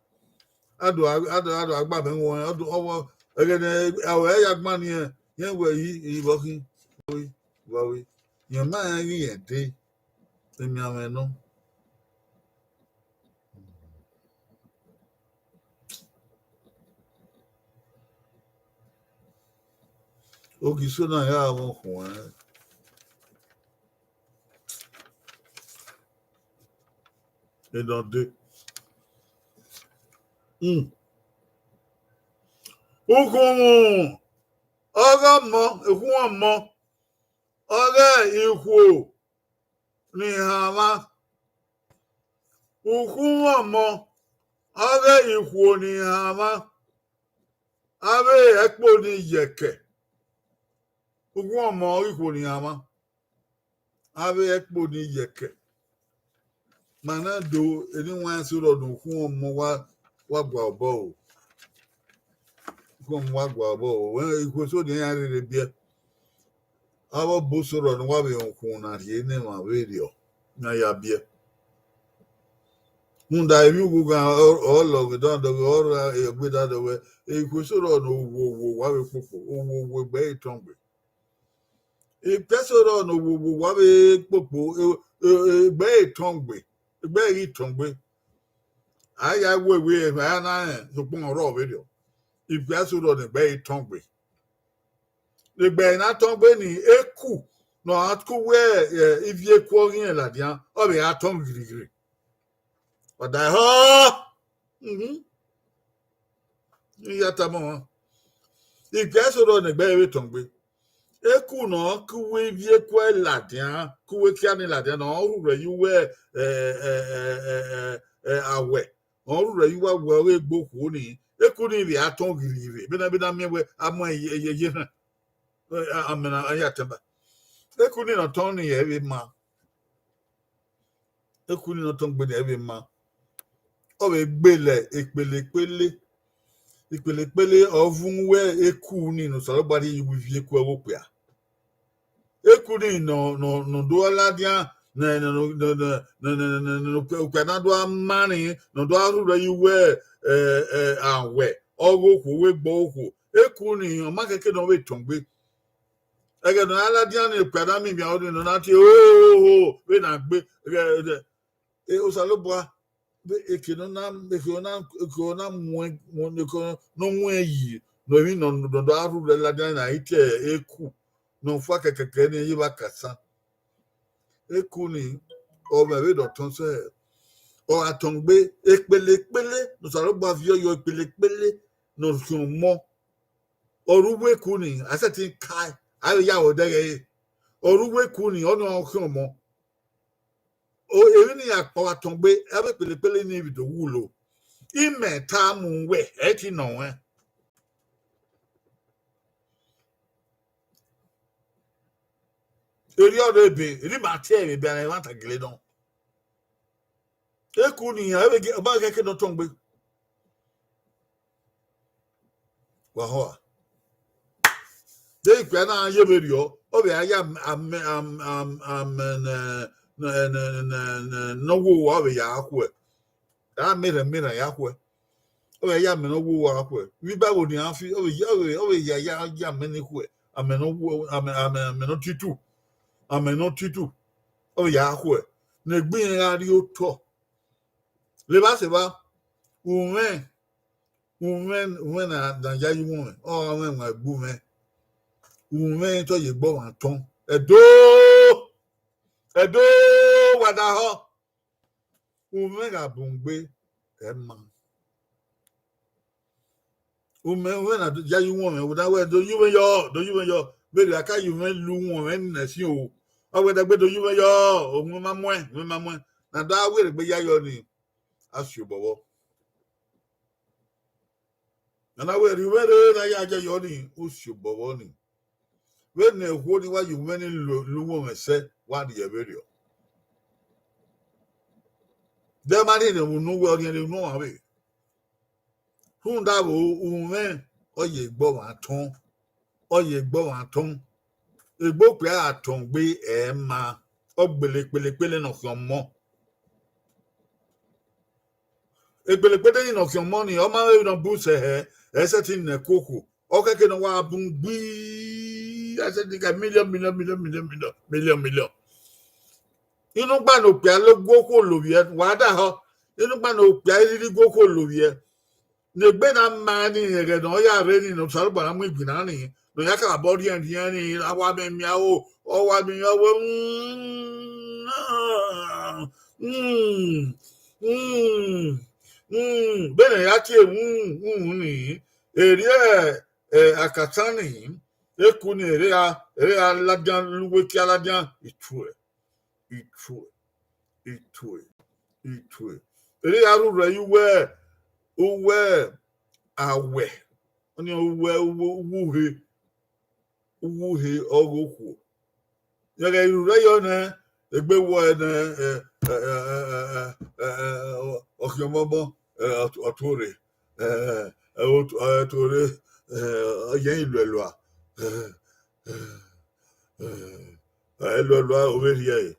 A do a, a do, a do a gba mẹ wọn, ọ do, ọ wọ, ẹghẹ ne a wẹ ya gba ni, yẹn wẹ yi, yi vbọ khin. Vbọ vbe, vbọ vbe. Yẹn ma rẹn ghi rẹn de. Emianmwẹ nọ. Ogiso na ya vbe khuẹn. Enọ de. Mm. Ukhunmwu ọghe ọmọ, ukhunmwu ọmọ ọghe ikhuo ni hanmwa. Ukhunmwu ọmọ ọghe ikhuo ni hanmwa. Avbe ẹkpo ni yẹkẹ. Ukhunmwu ọmọ ọghe ikhuo ni hanmwa. Avbe ẹkpo ni yẹkẹ. Ma na do, eni wan so rọ ne ukhunmwu ọmọ wa, wa gua obọ o. Ukhunmwu ọmọ wa gua obọ o. Wẹ ikhuo eso ni iran rherhe biẹ. Avbe ọbo so rọ ne uwa vbe rẹn ukhunmwu na rhie ne emwa vberriọ, ne a ya biẹ. Rhunmwuda emwi ughughan ọ, ọ lọ vbe dan dọghe, ọ ra egbe dan dọghe, ikhuo eso rọ ne owowo wa vbe kpokpo, owowo egbe ẹre tọn gbe. Ikhuo eso rọ ne owowo wa vbe kpokpo, e, e, e, egbe ẹre tọn gbe, egbe ẹre ghi tọn gbe. A ya wewe, a ya na rẹn, sokpan ọ rrọọ vberriọ. Ikhuo eso rọ ne egbe ẹre tọn gbe. Egbe ẹre na tọn gbe ni, eku ne ọ ku wẹ, ẹ, ivie eku ọ ghi rẹn ladian, ọ vbe ra tọn girigiri. Ọ da họ. Mhm. I ya tama ọmwa. Ikhuo eso rọ ne egbe ẹre vbe tọn gbe. Eku ne ọ ku wẹ ivie eku ẹre ladian, ku wẹ ekia ni ladian, ne ọ rhurhẹ ye uwu, ẹ, ẹ, awẹ. Ọ rhurhẹ ye uwu awẹ ọghe egbe okhuo ni. Eku ni vbe a tọn girigiri. Vbene, vbene a miẹn wẹ a mu ẹre ye, ye, ye hẹn. Ẹ, a, a mẹ na, a ya tẹn ba. Eku ni ne ọ tọn ni ẹ vbe ma. Eku ni ne ọ tọn gbe ni ẹ vbe ma. Ọ vbe gbele ekpele ekpele. Ekpele ekpele ọ vun wẹ eku ni ne Osanobua rhie ye uwu ivie eku ẹvbo okpia. Eku ni nọ, nọ, nọ do ladian, ne, ne, ne, ne, ne, ne, ne, ne, ne, ne, okpia na do ma rin, ne ọ do rhurhẹ ye uwu, eh, eh, awẹ, ọghe okhuo, vbe egbe okhuo. Eku ni, ọ ma kẹkẹ ne ọ vbe tọn gbe. Ẹghẹ ne ọ ra ladian ni, okpia na miẹn imianmwẹ ọnii, ne ọ na tie, ohoho, vbene a gbe, ẹghẹ, ẹghẹ, eh, Osanobua, vbe eke ne ọ na, eke ne ọ na, eke ne ọ na muẹn, muẹn, eke ne ọ muẹn yi, ne emwi ne ọ, ne ọ do rhurhẹ ladian na i tie eku, ne ọ fua kẹkẹkẹ ne ẹ ye vbe akasan. Eku ni, ọ mwẹ vbe dọtọn sẹ, ọ gha tọn gbe, ekpele ekpele ne Osanobua viọ yọ, ekpele ekpele ne ọ khian ọmọ. Ọ rre uwu eku ni, a sẹtin kae, a vbe ya vbe odẹ ẹghẹ ẹre. Ọ rre uwu eku ni, ọnii ọ khian ọmọ. O, emwi ni ya kpọ gha tọn gbe, avbe ekpele ekpele ni vbe do wulo. Imẹ ta mu wẹ, ẹ ti nọ ruẹn. Erriọ rre ebe, erriọ ima tie ẹre ebe, a na ẹmwata gele nọ. Eku ni iran, ebe ge-, ọba ghẹ ke nọ tọn gbe. Wa họa. De ikpia na ye vberriọ, ọ vbe a ya amẹ, amẹ, amẹ, amẹ ne, ne, ne, ne, ne, ne ọ wo uwa, ọ vbe ya khuẹ. A mẹ erhẹn, mẹ erhẹn ya khuẹ. Ọ vbe ya amẹ ne ọ wo uwa khuẹ. Vbe Bible ni a fi, ọ vbe ya, ọ vbe, ọ vbe ya, ya, ya amẹ ni khuẹ. Amẹ ne ọ wo, amẹ, amẹ, amẹ ne ọ tutu. Amẹ ne ọ tutu. Ọ vbe ya khuẹ. Ne egbe irẹn gha rrie otọ. Levba sẹ evba, umwẹ, umwẹ, umwẹ na, na yayi umwẹ, ọ gha mwẹ ẹwaẹn gbe umwẹ. Umwẹ te ọ ye egbe ọmwa tọn. Ẹdo! Ẹdo! Wa da họ. Umwẹ gha bun gbe, ẹ ma. Umwẹ, umwẹ na do yayi umwẹ, wẹ na wẹ, do yu mwẹ yọ, do yu mwẹ yọ. Vberriọ, a ka yu mwẹ lu umwẹ nẹ sin o. Ọ wẹ dagbe do yu mwẹ yọ, umwẹ ma muẹn, umwẹ ma muẹn. Na do a wẹ rhegbe ya yọ ni, a si obọ vbọ. A na wẹ rhie umwẹ rre na ya jẹ yọ ni, u si obọ vbọ ni. Vbene okhuo ni wa ye umwẹ ni lu, lu umwẹ sẹ, wa rhie vberriọ. De ma rhie ne unu wẹ ọ rhiẹnrhiẹn unu ọmwa vbe. Rhunmwuda vbe umwẹ, ọ ye egbe ọmwa tọn, ọ ye egbe ọmwa tọn. Egbe okpia gha tọn gbe ẹ ma, ọ gbele ekpele ekpele ne ọ khian ọmọ. Ekpele ekpele ni ne ọ khian ọmọ ni, ọ ma vbe ne ọ bu sẹ hẹ, ẹ sẹtin nẹ ẹko okhuo. Ọ khẹke ne ọ wa bun gbii, ẹ sẹtin ka million, million, million, million, million, million, million. Inugba ne okpia lo gu okhuo lovbiẹ, wa da họ. Inugba ne okpia i rhirhi gu okhuo lovbiẹ. Ne egbe na ma ni, ẹghẹ ne ọ ya rre ni, ne Osanobua na mu igbinna ni, ne ọ ya kakabọ rhiẹnrhiẹn ni, a wa mẹ miẹn aro, ọ wa miẹn aro, mm, mm, mm, mm, vbene ya tie, mm, mm, ni, erriọ, eh, akatan ni, eku ni, erriọ, erriọ ladian, lu uwu ekia ladian, i tue. I tue, i tue, i tue. Erriọ a rhurhẹ ye uwu, uwu awẹ, ọnii uwu, uwu, uwu uhe, uwu uhe ọghe okhuo. Yẹghẹ I rhurhẹ yọ nẹ, egbe wọọ nẹ, eh, eh, eh, eh, eh, eh, eh, ọ, ọ khian ọmọmọ, eh, ọ tu-, ọ tuorre, eh, eh, ọ tu-, ọ tuorre, eh, ọ yẹn i luẹ lua, eh, eh, eh, ẹ luẹ lua, ọ vbe rhie ẹre.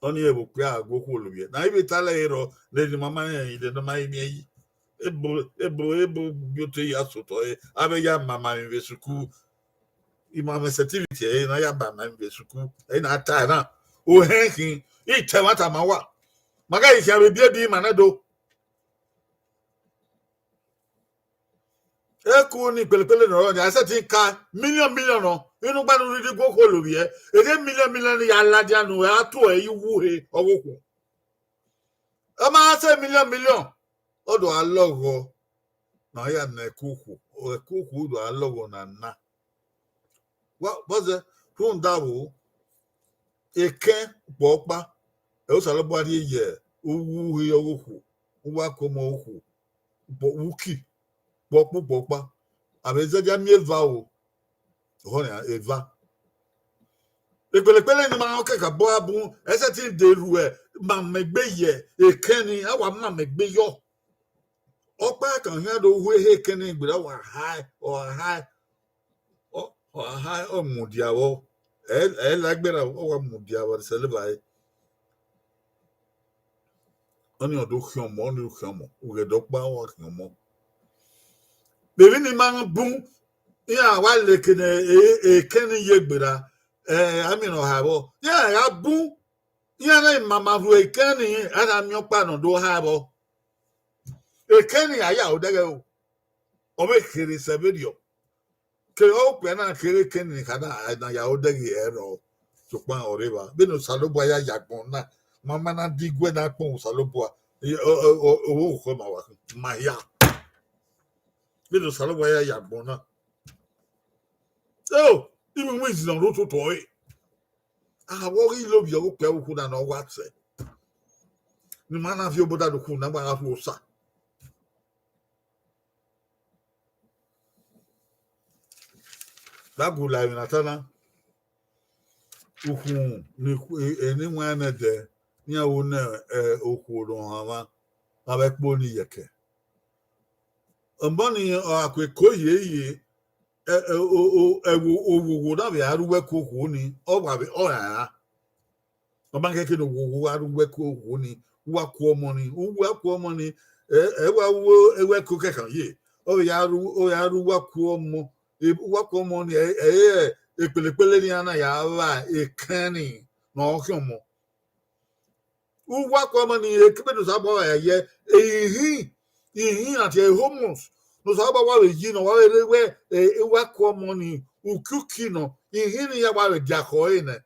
Ọnii vbe okpia gha gu okhuo lovbiẹ. Ne a i vbe ta lẹre rrọọ, ne eni ma ma rẹn, ne ọ ma i miẹn yi. Ebo, ebo, ebo, gbe ote ya sotọ ẹre, avbe ya mama emwi vbe sukuu. I ma mwẹ certificate ẹre, ne a ya ba ma emwi vbe sukuu. Ẹre na ta na. Ohẹn khin, I ta ẹmwata ma wa. Ma ghẹ ghi khian vbe ebiebi ima nẹ do. Eku ni kpelepele ne ọ rrọọ ni, a sẹtin ka million million nọ, inugba ne u rhirhi gu okhuo lovbiẹ, eghe million million ni ya ladian ne u ra tuẹ ye uwu uhe ọghe okhuo. Ọ ma sẹ million million, ọ do gha lọghọ, ne ọ ya na ẹko okhuo, ẹko okhuo do gha lọghọ na na. Wa, vbọzẹ, rhunmwuda vbo, ekẹn kpọkpa, ẹ Osanobua rhie ye uwu uhi ọghe okhuo, uwu akomo okhuo, kpọ-, uki, kpọkpu kpọkpa. A vbe zẹdẹ miẹn eva o, ọhọ nian, eva. Ekpelepele ni ma rẹn ọkẹkabọ a bun, ẹ sẹtin de ruẹ, ma mẹ egbe ye ekẹn ni, a wa ma mẹ egbe yọ. Ọkpa kan khian do hu ehe ekẹn ni gberra, ọ wa hae, ọ wa hae, ọ, ọ wa hae, ọ mudia vbọ. Ẹ, ẹ la gberra, ọ wa mudia vbe Ẹsẹleba ẹre. Ọnii ọ do khian ọmọ, ọnii do khian ọmọ, ughẹ dọkpa ọ wa khian ọmọ. Vbe emwi ni ma bun, iran wa leke ne e, e, ekẹn ni ye gberra, ẹ, a miẹn ne ọ ha vbọ. Iran gha bun, iran na ma ma rhu ekẹn ni, a na miẹn ọkpa ne ọ do ha vbọ. Ekẹn ni a ya odẹghẹ o, ọ vbe kherhe sẹ vberriọ. Ke okpia na kere ekẹn ni kha na, a na ya odẹghẹ ẹrọ, sokpan ọ rre evba. Vbene Osanobua ya ya agbọn na, ma ma na diguẹ na kpọnmwẹ Osanobua, ọ, ọ, ọ, ọ, okhọ ma wa khin, ma hia. Vbene Osanobua ya ya agbọn na. So, iwinwin izi ne ọ rre ototọ ẹre. Avbe ọ ghi lovbiẹ ọghe okpia vbe okhuo na ne ọ wa sẹ, ne ima na viọ obọ da do okhuo na gba gha rhuo osa. Bible la emwi ne a ta na, ukhunmwu ne eni wan nẹdẹ, iran ru ne, ẹ, okhuo ne ọ hanmwa, avbe ẹkpo ni yẹkẹ. Ọmọ ni ọ gha ku eko hiehiere, ẹ, ẹ, o, o, ẹvbo owowo na vbe a ru uwu ẹko okhuo ni, ọ wa vbe, ọ ra ra. Ọ ma khẹke ne owowo gha ru uwu ẹko okhuo ni, uwu aku ọmọ ni, uwu aku ọmọ ni, ẹ, ẹ wa ru uwu ẹko kẹkan ye, ọ vbe ya ru, ọ ya ru uwu aku ọmọ, e, uwu aku ọmọ ni, ẹ, ẹ, ẹ, ekpelekpele ni a na ya vba ekẹn ni ne ọ khian ọmọ. Uwu aku ọmọ ni, ekebe ne Osanobua ya ye, ihin, ihin na tie hormones, ne Osanobua wa vbe yi nọ, wa vbe rre wẹ, e, uwu aku ọmọ ni, ukiuki nọ, ihin ni ya wa vbe dia khọ ẹre nẹ.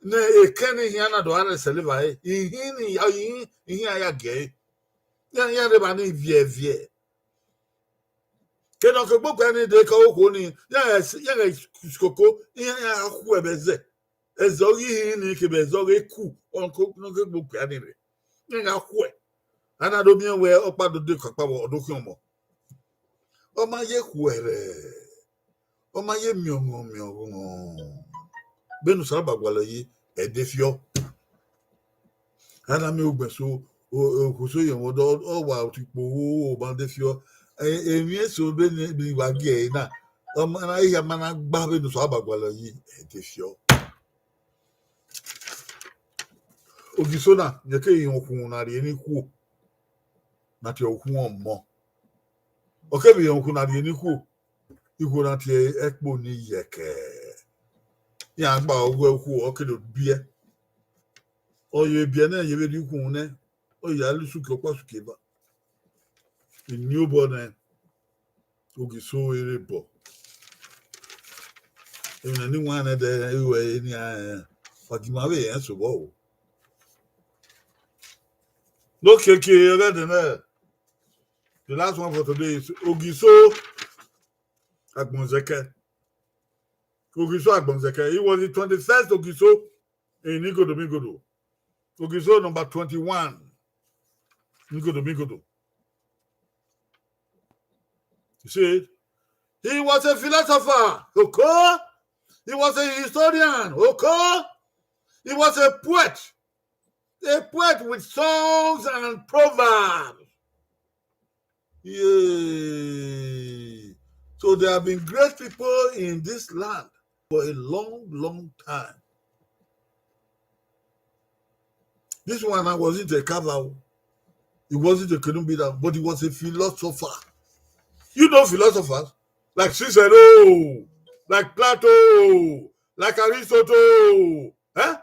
Ne ekẹn ni hia na do gha rre Ẹsẹleba ẹre, ihin ni ya, ihin, ihin a ya gie ẹre. Iran, iran rre evba ni viẹ viẹ. Kene ọ ke gbe okpia ni dee ke okhuo ni, iran ghẹ s-, iran ghẹ koko, iran, iran gha khuẹ vbe ẹzẹ. Ẹzẹ ọghe ihin ni kevbe ẹzẹ ọghe eku, ọ ke, ọ ke gbe okpia ni rre. Iran gha khuẹ. A na do miẹn wẹ ọkpa do de kakpa vbọ, ọ do khian ọmọ. Ọ ma ye khuẹrhẹ, ọ ma ye miọnmwọn miọnmwọn. Vbene Osanobua gualọ yi, ẹ de fiọ. A na miẹn ugbẹn so, o, o, okhuo so ye mwẹ ọdọ, ọ wa otikpo, o, o ma de fiọ. E, emwi eso vbene, vbe wa gie ẹre na, ọ ma na, ehia ma na gba vbene Osanobua gualọ yi, ẹ de fiọ. Ogiso na, rẹn keghi rẹn okhuo na rhie ne ikhuo, na tie okhuo ọmọ. Ọ keghi rẹn okhuo na rhie ne ikhuo, ikhuo na tie ẹkpo ni yẹkẹ. Iran gba ọghe ukhu, ọ ke do biẹ. Ọ ye biẹ nẹ, ye vbe rhie ukhu nẹ, ọ ya lu suki ọkpa suki eva. Eni obọ nẹ, Ogiso ere bọ. Emwi ne ni wan nẹdẹ, ẹ, ru ẹre nian, ẹ, wa gi ima vbe rẹn sẹ obọ o. No kiekie, ọghe ẹdẹ nẹ, the last one for today is Ogiso Agbonzẹkẹ. Ogiso Agbonzẹkẹ. He was the twenty-first Ogiso in Igodomigodo. Ogiso number twenty-one in Igodomigodo. You see, he was a philosopher, okay? He was a historian, okay? He was a poet, a poet with songs and proverbs. Yeah. So there have been great people in this land for a long, long time. This one now wasn't a Kava, he wasn't a Kenumbida, but he was a philosopher. You know philosophers? Like Cicero, like Plato, like Aristotle. Eh?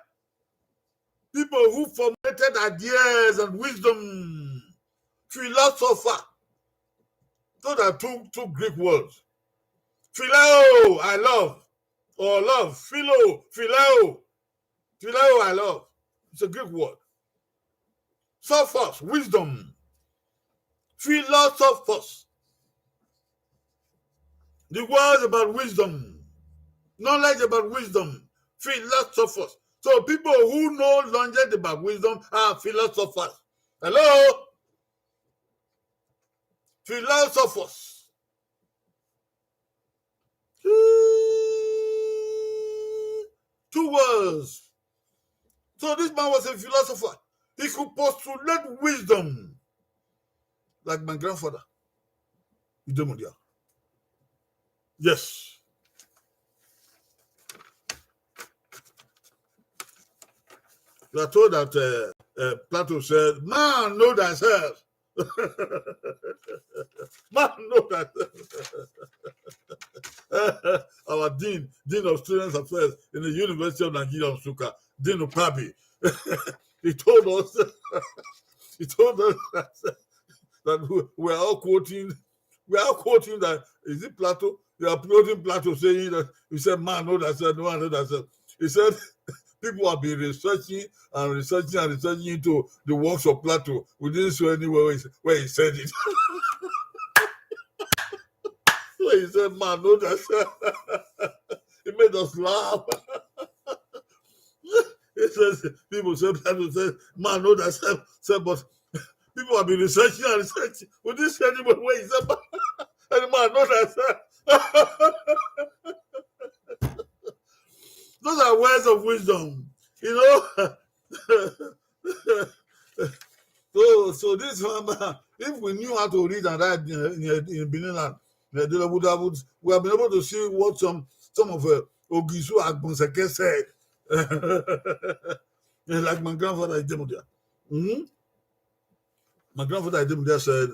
People who formulated ideas and wisdom. Philosopher. Those are two, two Greek words. Phileo, I love. Or love. Philo, phileo. Phileo, I love. It's a Greek word. Sophos, wisdom. Philosophos. The words about wisdom. Knowledge about wisdom. Philosophers. So people who know knowledge about wisdom are philosophers. Hello? Philosophers. Two words. So this man was a philosopher. He could postulate wisdom like my grandfather. Idomudia. Yes. You are told that uh, uh, Plato said, "Man, know thyself." Man, know thyself. Our dean, dean of students affairs in the University of Nigeria, Nsukka, Dean Ukpabi, he told us, he told us that, that we, we are all quoting, we are quoting that, is it Plato? You are quoting Plato saying that he said, "Man, know thyself, no one know thyself." He said, "People have been researching and researching and researching into the works of Plato. We didn't see anywhere where he, where he said it." When he said, "Man, know thyself," it made us laugh. He says, people say, Plato said, "Man, know thyself." Said, but people have been researching and researching. We didn't see anywhere where he said, "Man, any man, know thyself." Those are words of wisdom, you know. So, so this one, if we knew how to read and write in, in, in Benin land, we would have, we have been able to see what some, some of uh, Ogisu Agbonseke said. Like my grandfather Idemudia. Mhm. My grandfather Idemudia said,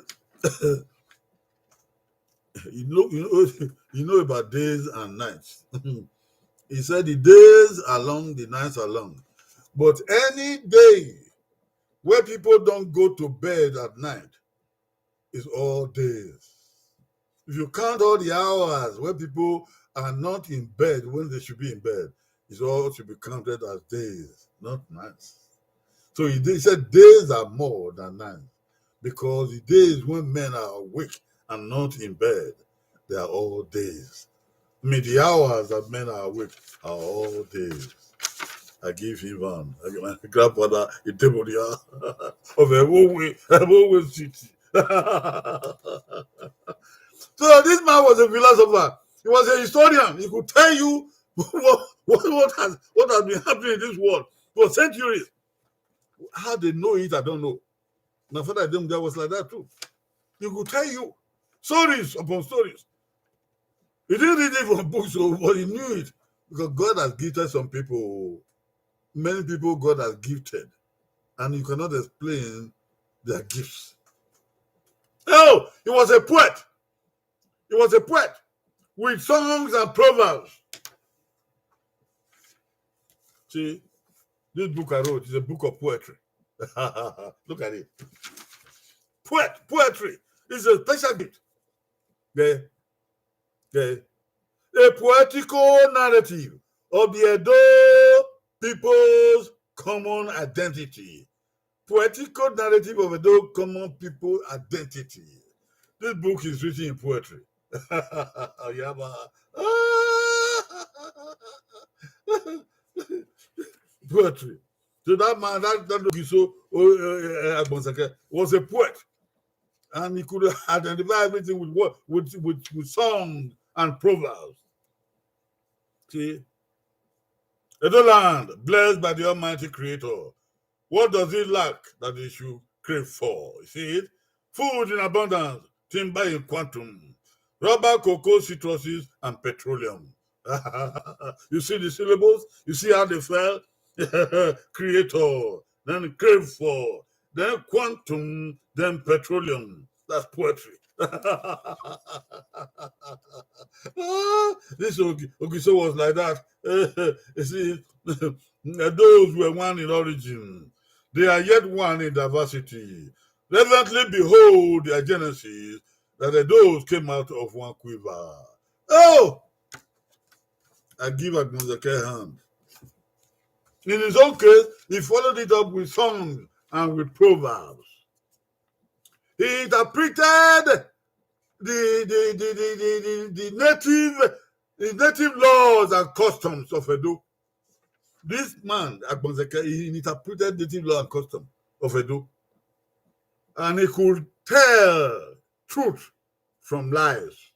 you know, you know, you know about days and nights. He said, "The days are long, the nights are long. But any day where people don't go to bed at night is all days." If you count all the hours where people are not in bed when they should be in bed, it all should be counted as days, not nights. So he, he said days are more than nights, because the days when men are awake and not in bed, they are all days. I mean, the hours that men are awake are all days. I give him one. My grandfather, Idemudia of Ewowe, Ewowe City. So this man was a philosopher. He was a historian. He could tell you what, what, what has, what has been happening in this world for centuries. How they know it, I don't know. My father Idemudia was like that too. He could tell you stories upon stories. He didn't read it from books, so, but he knew it, because God has gifted some people. Many people God has gifted, and you cannot explain their gifts. Oh, he was a poet. He was a poet with songs and proverbs. See, this book I wrote is a book of poetry. Look at it. Poet, poetry is a special gift. Yeah. Yeah. A poetical narrative of the Edo people's common identity. Poetical narrative of Edo common people identity. This book is written in poetry. Oyaba. Poetry. So that man, that, that Ogisu, uh, uh, Agbonseke, was a poet. And he could identify everything with what, with, with, with songs and proverbs. See? Edo land, blessed by the Almighty Creator. What does it lack that it should crave for? You see it? Food in abundance, timber in quantum, rubber, cocoa, citruses, and petroleum. You see the syllables? You see how they fell? Creator, then crave for, then quantum, then petroleum. That's poetry. Ah, this Ogi-, Ogisu was like that. You see, those were one in origin. They are yet one in diversity. Reverently behold their genesis, that the those came out of one quiver. Oh! I give Agbonseke hand. In his own case, he followed it up with songs and with proverbs. He interpreted the, the, the, the, the, the, the native, the native laws and customs of Edo. This man, Agbonseke, he interpreted native law and custom of Edo. And he could tell truth from lies.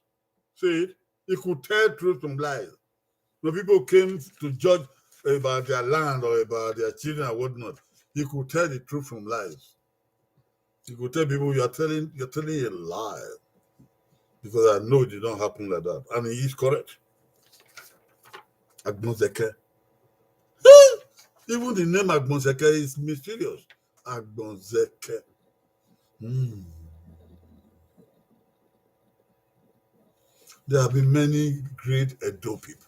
See, he could tell truth from lies. When people came to judge about their land or about their children or whatnot, he could tell the truth from lies. He could tell people, "You are telling, you're telling a lie, because I know it did not happen like that." And he is correct. Agbonseke. Even the name Agbonzeke is mysterious. Agbonzeke. Hmm. There have been many great Edo people.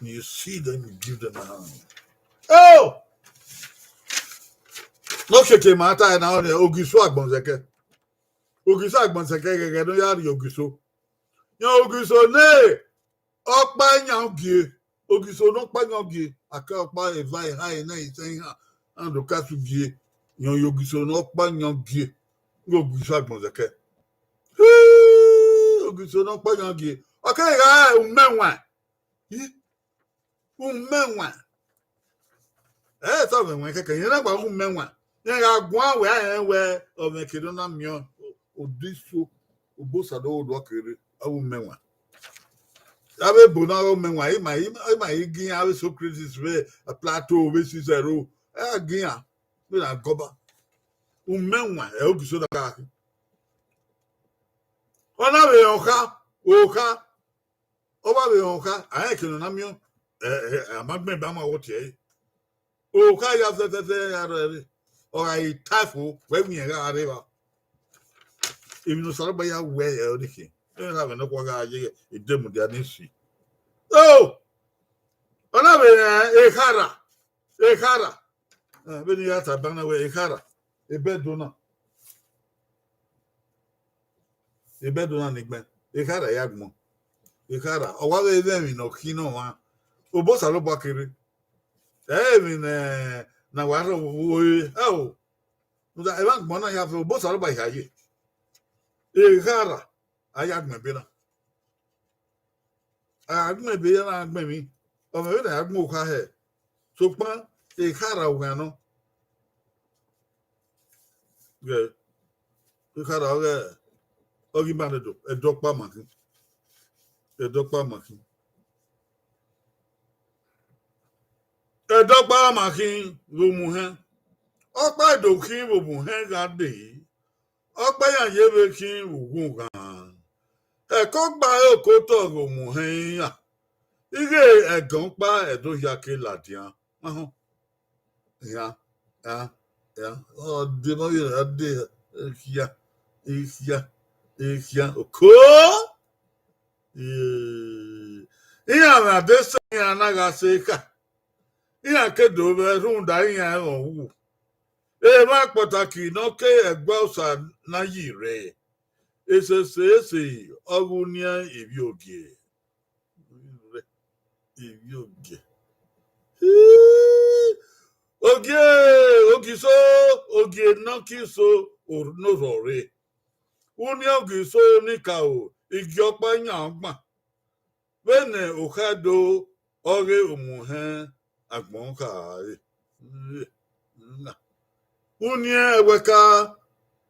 You see them, you give them a hand. Oh! No sheke mata na one Ogiso Agbonzeke. Ogiso Agbonzeke ghẹghẹ ne ọ ya rrie Ogiso. Yan Ogiso ne ọkpa yan gie. Ogiso ne ọkpa yan gie. Aka ọkpa eva eha ena isẹ ihan. Ando kasu gie. Yan Ogiso ne ọkpa yan gie. Yan Ogiso Agbonzeke. Hii, Ogiso ne ọkpa yan gie. Ọ kegha umẹwaẹn. Hii, umẹwaẹn. Ẹ sẹ ọmwẹ ẹwaẹn kẹkẹ, irẹn na gba umẹwaẹn. Irẹn gha guan wẹ, a rẹn wẹ ọmwẹ ke ne ọ na miẹn odiso, Obosa do do kere, a umẹwaẹn. Avbe ebo na gha umẹwaẹn, ima, ima, ima i gi iran avbe Socrates vbe Plato vbe Cicero, ẹ gi iran, vbe na gọba. Umẹwaẹn, ẹ Ogiso na gha khin. Ọ na vbe rẹn okha, okha. Ọ wa vbe rẹn okha, a rẹn eke ne ọ na miẹn, ẹ, ẹ, a ma gbẹn ba ma wọ tie ẹre. Okha ya fẹfẹfẹ ya rrọọ ẹre. Ọ gha re taifo, wẹ wiẹn gha rre evba. Emwi ne Osanobua ya wẹ ẹre ọnii khin. Ẹ na vbe nọkhua gha ye edemu dia ni si. O! Ọ na vbe rẹn ekhara, ekhara. Ẹ, vbene I ya tama na wẹ ekhara, ebẹdo na. Ebẹdo na ni gbẹn, ekhara ya gbọn. Ekhara, ọ wa vbe vbe emwi ne ọ khin ne ọmwa. Obosanobua kere. Ẹ emwi ne, ne a wa rhọ vbe ore, ẹ o. Rhunmwuda, emwa agbọn na ya fẹ, Obosanobua hia ye. Ekhara, a ya gbẹn ebe na. A gbẹn ebe ya na gbẹn emwi. Ọ mwẹ vbene a ya gbẹn okha hẹ. Sokpan, ekhara ughan nọ. Ghẹ, ekhara ọghe, ọ ghi ma ne do, ẹdẹ ọkpa ma khin. Ẹdẹ ọkpa ma khin. Ẹdẹ ọkpa ma khin vbe omuhẹn. Ọkpa do khin vbe omuhẹn gha dee. Ọkpa iran ye vbe khin vbe ughughan. Ẹko gba ẹre okotọ ghe omuhẹn iran. Ighẹ ẹgọn ọkpa ẹdẹ ohia ke ladian. Ahọn. Iran, iran, iran. Ọ de ma vbe ra de, ekhia, ekhia, ekhia. Oko! Ee, iran vbe a de sẹ iran na gha sẹ ekha. Iran ke do vbe rhunmwuda iran ẹmwẹ uwu. Emwa kpọtaki ne ọ ke ẹgbẹe Osa na yi rre, esese ese ọghe uniẹn ivbi ogie. Ivbi ogie. Hii! Ogie, Ogiso, ogie ne ọ ke iso ne ọ rhọre. Uniẹn Ogiso ni ka ro, igie ọkpa yan ọgban. Vbene okha do ọghe omuhẹn agbọn kha re. Na. Uniẹn ẹwẹka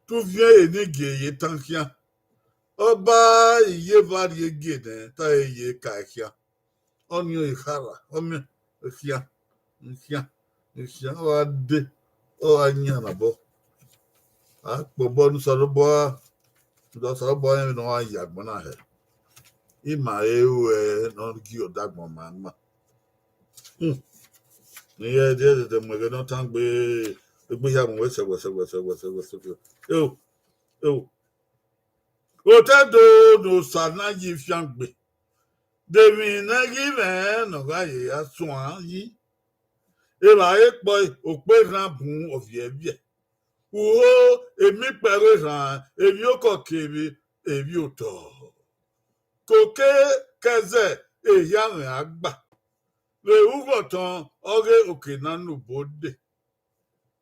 te uviẹn eni gie ye tan khian. Ọba iyeva rrie gie nẹ, ta ye ka khian. Ọnii ekhara, ọ miẹn, khian, khian, khian, ọ gha de, ọ gha yan nabọ. A kpobọ ne Osanobua, ne Osanobua rẹn vbene ọ gha ye agbọn na hẹ. Ima re ruẹ ne ọ gie ọdagbọn ma ima. Hmm. Ne irẹn dẹdẹdẹ mu ẹghẹ ne ọ tangbe, egbe hia mu wẹ sẹ, wẹ sẹ, wẹ sẹ, wẹ sẹ, wẹ sẹ. Eo, eo. Otẹn do ne Osa na yi fiangbe. De emwi ne ẹ ghi mwẹ ne ọ gha ye a suan yi. Evbare kpọe, okpe erhan bun ọviẹviẹ. Uho, emikpẹvbe erhan, emwiokọ kevbe emwiotọ. Koke kẹzẹ ehia mwẹ a gba. Vbe ughọtọn ọghe oke na ne ubo de.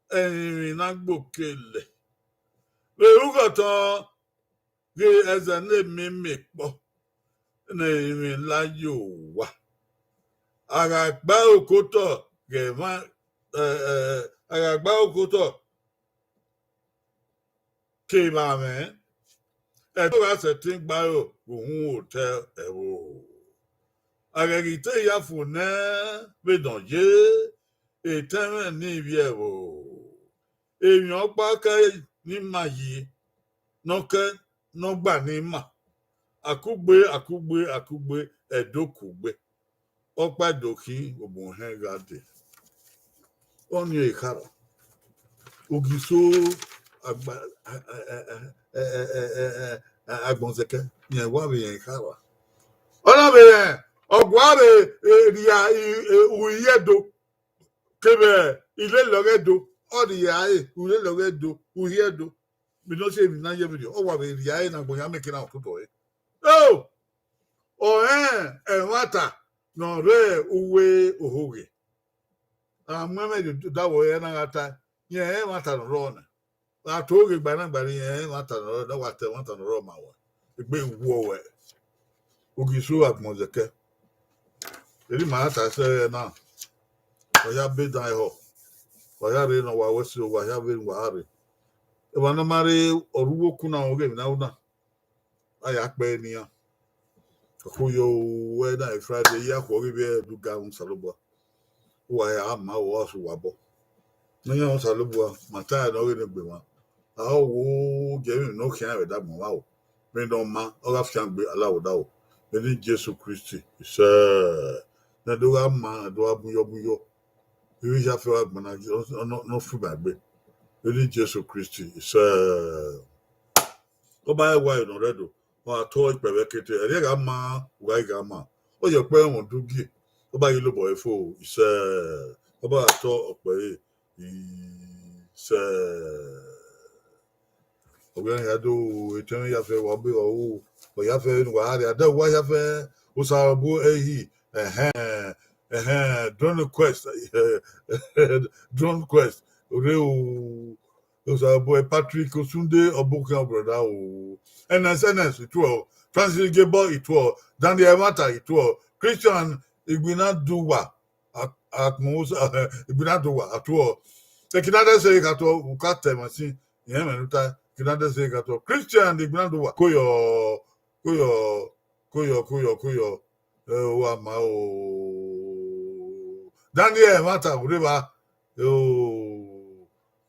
Ẹrinmwi na gbe okele. Vbe ughọtọn ghe ẹzẹ ne mimi kpọ, ne ẹrinmwi la ye owa. A gha gba okotọ ghe emwa, ẹ, ẹ, a gha gba okotọ ke emwa mwẹ, ẹdẹ gha sẹtin gba aro vbe uhunmwu otọ ẹvbo. A ghẹ ghi te ya fo nẹ vbe nọ ye, etẹn mwẹ ne ivbi ẹvbo. Emwi ọkpa kẹ ne ima yi, ne ọ kẹ, ne ọ gba ne ima. Akugbe, akugbe, akugbe, ẹdẹ okugbe. Ọkpa do khin, omuhẹn gha dee. Ọni ọre Ikharọ. Ogiso agba-, a-, a-, a-, a-, a-, a-, a-, a-, Agbọnzẹkẹ, rẹn wa vbe rẹn Ikharọ. Ọ na vbe rẹn, ọ gua vbe, e, rhia i, e, uhi Ẹdo, kevbe ilele ọghe Ẹdo, ọ rhia ẹre, ilele ọghe Ẹdo, uhi Ẹdo. Vbene ọ si emwi na ye vberriọ, ọ wa vbe rhia ẹre ne agbọn ya miẹn eke na ototọ ẹre. O, ọ rẹn ẹmwata ne ọ rre uwu ohoghe. A mu ẹmwẹ rhie odaro ẹre na gha tae, rẹn ẹmwata ne ọ rrọọ nẹ. Gha to ghe gba na gba rẹn ẹmwata ne ọ rrọọ, ne ọ wa ta ẹmwata ne ọ rrọọ ma wẹ. Egbe wọ wẹ, Ogiso Agbọnzẹkẹ. Erriọ ima ra ta ẹsẹ ẹre na, wa hia be dan ehọ, wa hia rre ne ọ wa wẹ ẹse, wa hia vbe wa rre. Emwa ne ọ ma rre ọre uwu okun na, ọ ghe emwi ne a ru na, a ya kpẹe ne iran. Ọ kho yo, wẹ na Friday, ya khuọ ghi vbe Ẹdo ga ru Osanobua. Uwa ya ma, uwa sẹ uwa obọ. Ne ọ yan Osanobua, ma ta ẹre ne ọ ghe ne egbe mwa. A ho wo, gie emwi ne ọ khian vbe da gbọn vbe aro. Vbene ọ ma, ọ gha fiangbe, a la vbe odaro. Vbene Jesu Kristi, isẹ. Ne do gha ma, do gha bun yọ, bun yọ. Ivbi hia fẹ gha gbọnọ, ọ, ọ, ọ, ọ fu ma egbe. Vbene Jesu Kristi, isẹ. Ọ ba rẹn wa ne ọ rre Ẹdo, ọ gha tọ ikpẹvbe kete, ẹre gha ma, u gha ghi gha ma. Ọ ye ọkpẹn ẹmwẹ udu gie, ọ ba ghi lobọ ẹre fo, isẹ, ọ ba gha tọ ọkpẹn ẹre, isẹ. Ọ ghi ya do, etẹn mwẹ ya fẹ wa be wa ru, ọ ya fẹ ne uwa rre, a da uwa ya fẹ, Osanobua ẹhi, ẹhẹn, ẹhẹn, Drone Quest, Drone Quest, rre o, Osanobua Patrick Osunde, ọbokhian brother o. Ernest, Ernest, ituo. Francis Gebo, ituo. Daniel Mata, ituo. Christian Igbinaduwa, a, a, Igbinaduwa, ituo. Igbinadu-, Igbinaduwa, atuo. Ekinadẹse gha tuo, u ka ta ẹmwẹ sin, irẹn mwẹ ne u ta, Ekinadẹse gha tuo. Christian Igbinaduwa, koyọ, koyọ, koyọ, koyọ, koyọ. Ẹ, uwa ma o. Daniel Mata, u rre evba. Ẹ o,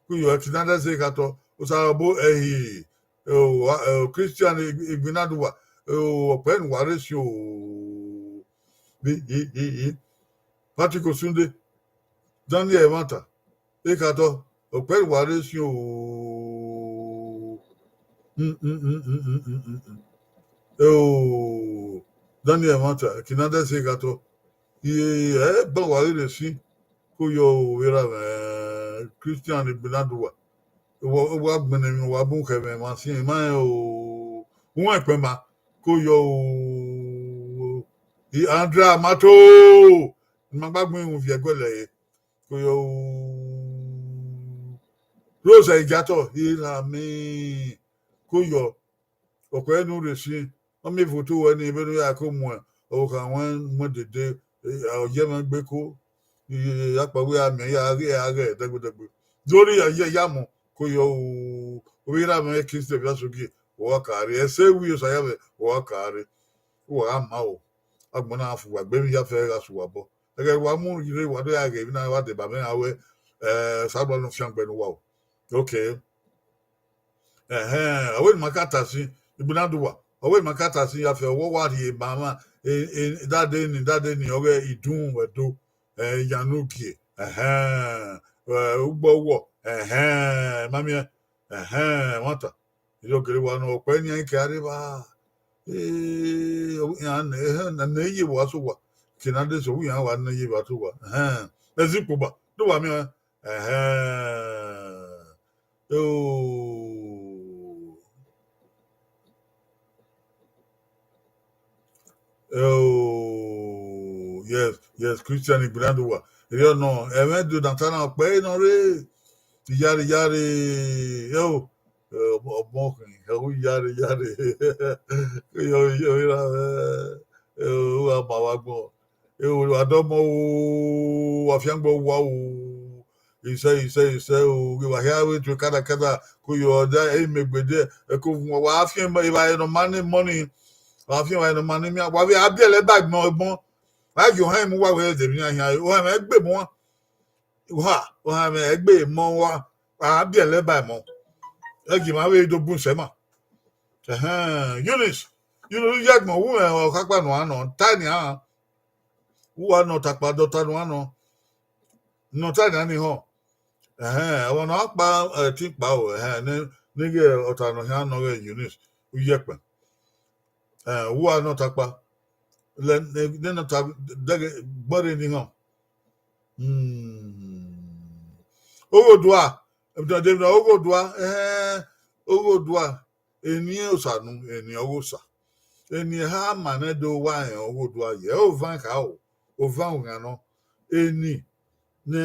koyọ, Ekinadẹse gha tuo, Osanobua ẹhi, ẹ o, a, ẹ o, Christian Ig-, Igbinaduwa, ẹ o, ọkpẹn ne uwa rre si o. I, i, i, i. Patrick Osunde, Daniel Mata, ekatọ, ọkpẹn ne uwa rre si o. Mm, mm, mm. Ẹ o, Daniel Mata, Ekinadẹse gha tuo. Iye, ẹ, ban wa ghi rre si, koyọ o, vbe erha mwẹ Christian Igbinaduwa. Wa, wa gbẹnnẹ emwi ne uwa bun khẹ mwẹ, ma si emwa rẹn o. Uwẹ ẹkpẹn ma, koyọ o. I Andrea Mato, ne ima gba gbẹn uhunmwu viẹ guẹlẹ ẹre. Koyọ o. Rose Igiatọ, erha mwẹ, koyọ. Ọkpẹn ne u rre si, ọ miẹn ifoto ruẹ ni, vbene u ya ko muẹn, ọvbokhan ruẹn mu dede, ẹ, ọ ye mwẹ gbe ko, akpawẹ a miẹn ya ghe, a ghẹ dẹgbẹdẹgbe. Dori ya, ya, ya mu, koyọ o, ovbi erha mwẹ Kingsley Vyasogie, wa ka rre, ẹse wi Osa ya mwẹ, wa ka rre. Uwa gha ma o, agbọn na fu uwa gbe, emwi ya fẹ gha sẹ uwa obọ. Ẹghẹ wa mu rre, wa do ya ghe emwi na, wa deba mwẹ gha wẹ, ẹ, Osanobua ne ọ fiangbe ne uwa o. Okay. Ẹhẹn, ọ wẹ ne ima ka ta sin, Igbinadu wa, ọ wẹ ne ima ka ta sin ya fẹ, ọwọ wa rhie ma mwa, e, e, dade ni, dade ni, ọghe Idunmwẹdo, ẹ, Iyanugie, ẹhẹn, ẹ, Ugbọwọ, ẹhẹn, ma miẹn, ẹhẹn, ẹmwata. Irẹn gele wa nọ, ọkpẹ ni iran ke a rre evba. Ee, iran nẹ, ẹhẹn, nẹ iye vbe a sẹ owa, ke ne a de sẹ owa, iran wa nẹ iye vbe a sẹ owa, ẹhẹn, ẹzikpo ba, do wa miẹn, ẹhẹn. Oh. Oh, yes, yes, Christian Igbinadu wa. Erriọ nọ, ẹmwẹ do dan ta na ọkpẹ nọ rre. Iyare, iyare. Oh, ọmọ khin, ẹhu iyare, iyare. Yo, yo, ira, eh, eh, wa ma wa gbọn. Ẹ o, wa dọmọ o, wa fiangbe owa o, isẹ, isẹ, isẹ o, ghe wa hia vbe tue kada, kada, ko yo ọda, ẹ i mẹ egbe dẹ, ẹ ko vun, wa fian evbare ne ọ ma ne money, wa fian evbare ne ọ ma ne miẹn, wa vbe a biẹlẹ ba ẹgbọn, ẹgbọn, wa gie ohan mu wa wẹ ẹdẹ mwi na hian, ohan mwẹ gbe mu wa, ohan, ohan mwẹ gbe mu wa, wa biẹlẹ ba ẹmọ, ẹ gie ma vbe do bun sẹ ma. Ẹhẹn, Eunice, Eunice, ya ẹgbọn, wu mwẹ ọkakpa nọ, nọ, ta nian. Uwa nọ takpa dọta ne uwa nọ. Nọ ta nian ni họn. Ẹhẹn, ọmọ ne ọ kpa ẹtin kpa o, ẹhẹn, ne, ne ighẹ ọta nọ khian nọ ighẹ Eunice Uyekpe. Ẹhẹn, uwa nọ ta kpa. Lẹ, ne, ne nọ ta dẹghe gbọrre ni họn. Hmm. Oghodua, David, Oghodua, ẹhẹn, Oghodua, eni Osanu, eni ọghe Osa. Eni eha ma nẹ do wa rẹn Oghodua ye, ẹ ovan kha o, ovan oghian nọ. Eni ne,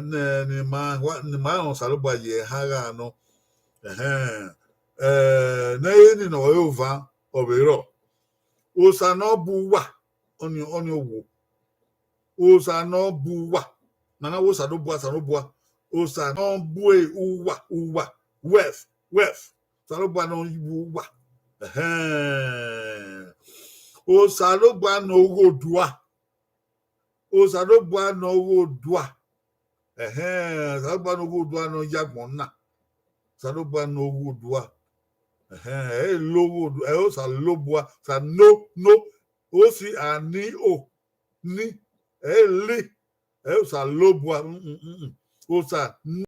ne, ne ma wa, ne ma rẹn Osanobua ye eha gha nọ. Ẹhẹn. Eh, ne eni ne ọ re ovan, ọ vbe rrọọ. Osa ne ọ bu uwa, ọni, ọni owo. Osa ne ọ bu uwa. Ma na wẹ Osanobua, Osanobua. Osa ne ọ bu uwa, uwa. Wealth, wealth. Osanobua ne ọ bu uwa. Ẹhẹn. Osanobua ne Oghodua. Osanobua ne Oghodua. Ẹhẹn, Osanobua ne Oghodua ne ọ ya agbọn na. Osanobua ne Oghodua. Ẹhẹn, ẹ i lo Oghodua, ẹ i Osanobua, Osa no, no, o si a ni o, ni, ẹ i li, ẹ i Osanobua, mm, mm, mm, mm. Osa ne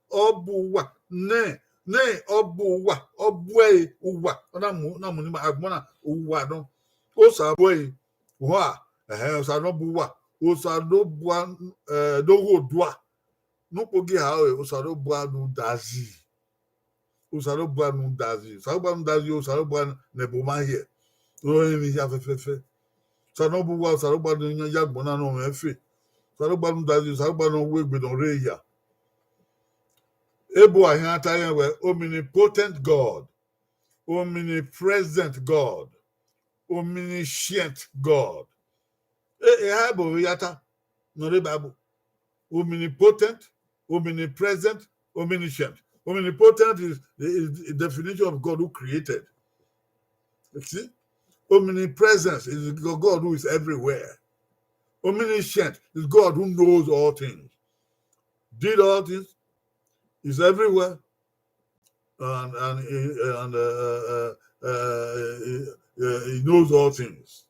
ọ bu uwa, nẹ, nẹ ọ bu uwa, ọ bu ẹre uwa, ọ na mu, na mu ni ma agbọn na uwa nọ. Osa bu ẹre, uwa, ẹhẹn, Osa ne ọ bu uwa, Osanobua, eh, ne Oghodua. Ne ukpogiẹ haro, Osanobua ne u da zẹ. Osanobua ne u da zẹ. Osanobua ne u da zẹ, Osanobua ne ẹboma hiẹ. Ọnrẹn emwi hia fẹfẹfẹ. Osa ne ọ bu uwa, Osanobua ne ọ ya agbọn na ne ọ mwẹ fe. Osanobua ne u da zẹ, Osanobua ne ọ wu egbe ne ọ rre ya. Ebo a khian ta rẹn wẹẹ, omnipotent God, omnipresent God, omniscient God. E, eha ebo vbe ya ta, nọ rre Bible. Omnipotent, omnipresent, omniscient. Omnipotent is, is the definition of God who created. You see? Omnipresence is the God who is everywhere. Omniscient is God who knows all things, did all things, is everywhere, and, and, he- and uh, uh, uh, uh, he, uh, he knows all things.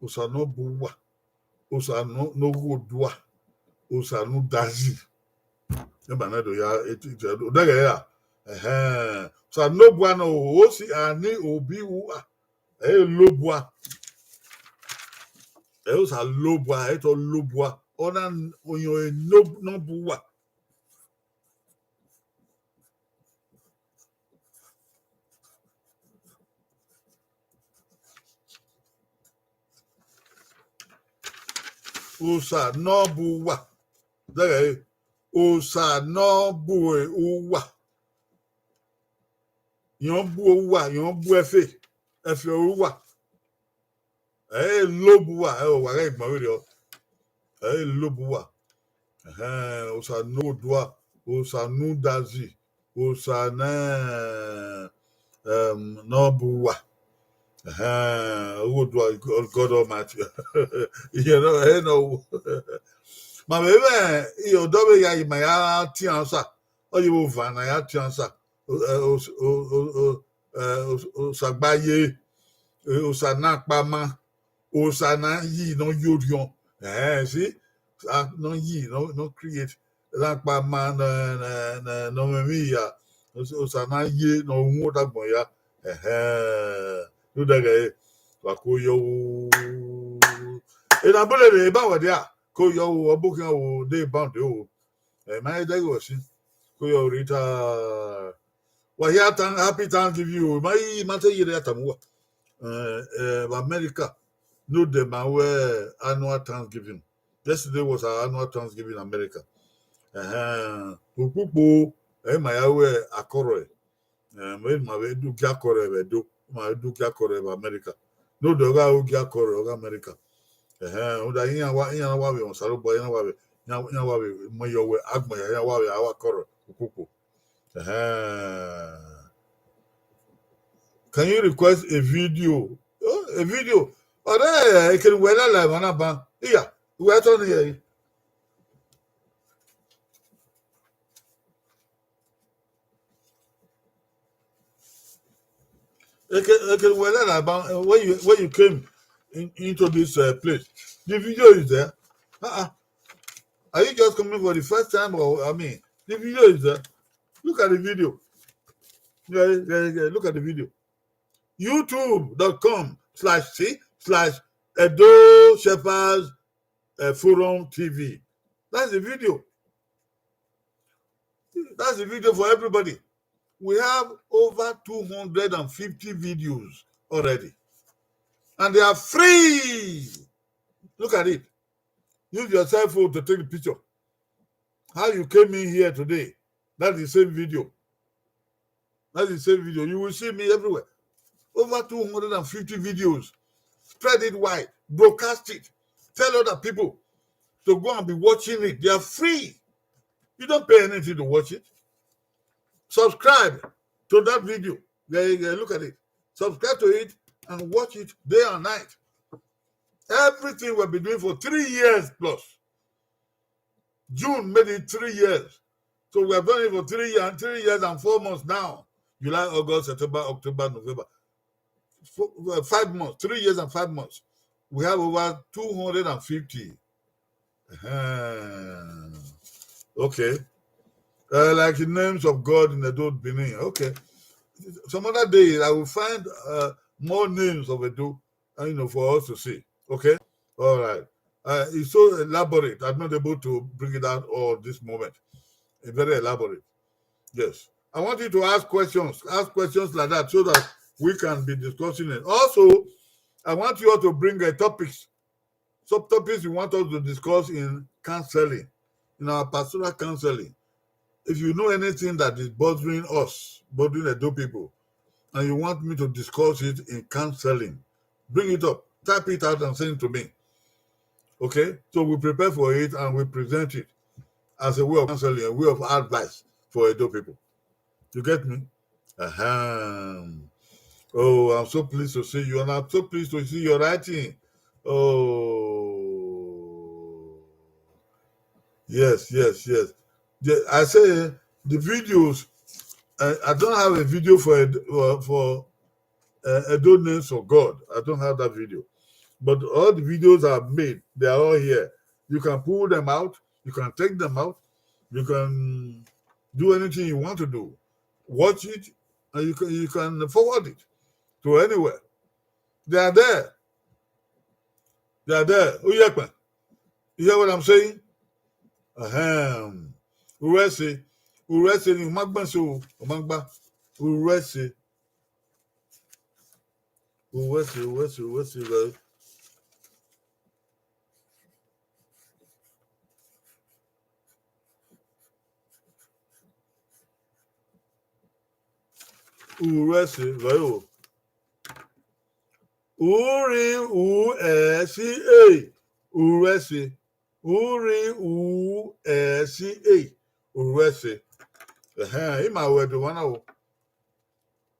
Osa ne ọ bu uwa, Osa ne ọ- ne Oghodua, Osa ne u da zẹ. Eba na do ya, odẹghẹ ra. Ẹhẹn. Osanobua ne o si a ni obi uwa. Ẹ i Lobua. Ẹ i Osa Lobua, ẹ i tọ Lobua. Ọ na oyan ẹre ne ọ bu uwa. Osa ne ọ bu uwa. Dẹghẹ, Osa ne ọ bu uwa. Yọn bu uwa, yọn bu ẹfe, ẹfe ọre uwa. Ẹ i Lobua, ẹ i wa ghẹ gbọn vberriọ. Ẹ i Lobua. Ẹhẹn, Osa ne Odua, Osa ne Udazi, Osa ne, um, ne ọ bu uwa. Ẹhẹn, Odua, God, God Almighty. Iye nọ, ẹ nọ. Ma vbe mwẹ, iye ọdọ vbe ya yi ma ya tian Osa. Ọ ye vbe ova na ya tian Osa. O, o, o, o, o, eh, Os-, Osagbaye, eh, Osa ne akpama, Osa ne a yi ne ọ ye orhiọn. Eh, see? Osa ne ọ yi, ne ọ, ne ọ create. Ne akpama, ne, ne, ne, ne ọ mwẹ emwi hia. Os-, Osa ne a ye, ne ọ wu odagbọn ya. Ẹhẹn. Rhunmwuda ẹghẹ, wa ko yọ o. Ena bun lele eba wẹ dia, ko yọ o, ọ bu khian o, de eba de o. Eh, ma i dẹghe wẹ si. Ko yọ Rita. Wa hia thank-, happy Thanksgiving o. Ma i, ma te ye ya tama uwa. Eh, eh, vbe America, no de ma wẹ annual Thanksgiving. Yesterday was our annual Thanksgiving in America. Ẹhẹn, ukpukpu, ẹ ma ya wẹ akọrọ ẹ. Eh, mẹ ma vbe du gie akọrọ ẹ vbe Ẹdo, ma vbe du gie akọrọ ẹ vbe America. No de ọ gha ru gie akọrọ ẹ, ọ gha America. Ẹhẹn, rhunmwuda iran wa, iran wa vbe Osanobua, iran wa vbe, iran, iran wa vbe mu yọ wẹ agbọn ya, iran wa vbe aro akọrọ ukpukpu. Ẹhẹn. Can you request a video? Oh, a video. Ọrẹ ekene wẹ lala emwa na ban. Iya, wẹ tọ ni yẹ. Eke, eke, well, that about, uh, when you, when you came in, into this, uh, place, the video is there. Uh-uh. Are you just coming for the first time? Or, I mean, the video is there. Look at the video. Yeah, yeah, yeah. Look at the video. YouTube dot com slash C slash Edo Shepherds, uh, Forum T V. That's the video. That's the video for everybody. We have over two hundred and fifty videos already. And they are free. Look at it. Use your cell phone to take the picture. How you came in here today, that's the same video. That's the same video. You will see me everywhere. Over two hundred and fifty videos. Spread it wide. Broadcast it. Tell other people to go and be watching it. They are free. You don't pay anything to watch it. Subscribe to that video. Yeah, yeah, look at it. Subscribe to it and watch it day and night. Everything we've been doing for three years plus. June made it three years. So we have done it for three years, three years and four months now. July, August, September, October, November. Four, uh, five months, three years and five months. We have over two hundred and fifty. Uh-huh. Okay. Uh, like the names of God in Edo Benin. Okay. Some other day, I will find, uh, more names of Edo, uh, you know, for us to see. Okay? All right. Uh, it's so elaborate. I'm not able to bring it out all this moment. It's very elaborate. Yes. I want you to ask questions. Ask questions like that so that we can be discussing it. Also, I want you all to bring, uh, topics, subtopics you want us to discuss in counseling, in our pastoral counseling. If you know anything that is bothering us, bothering Edo people, and you want me to discuss it in counseling, bring it up, type it out and send it to me. Okay? So we prepare for it and we present it as a way of counseling, a way of advice for Edo people. You get me? Ahem. Oh, I'm so pleased to see you, and I'm so pleased to see your writing. Oh, yes, yes, yes. The, I say the videos. I, I don't have a video for Ed-, uh, for, uh, Edo Names for God. I don't have that video, but all the videos I've made, they are all here. You can pull them out. You can take them out. You can do anything you want to do. Watch it, and you can, you can forward it to anywhere. They are there. They are there. Uyekpe. You hear what I'm saying? Ahem. Urese. Urese ni u ma gbẹn so, u ma gba. Urese. Urese, urese, urese, right? Urese, right? Uri u ẹ si e, urese. Uri u ẹ si e, urese. Ẹhẹn, ima wẹ do vana o.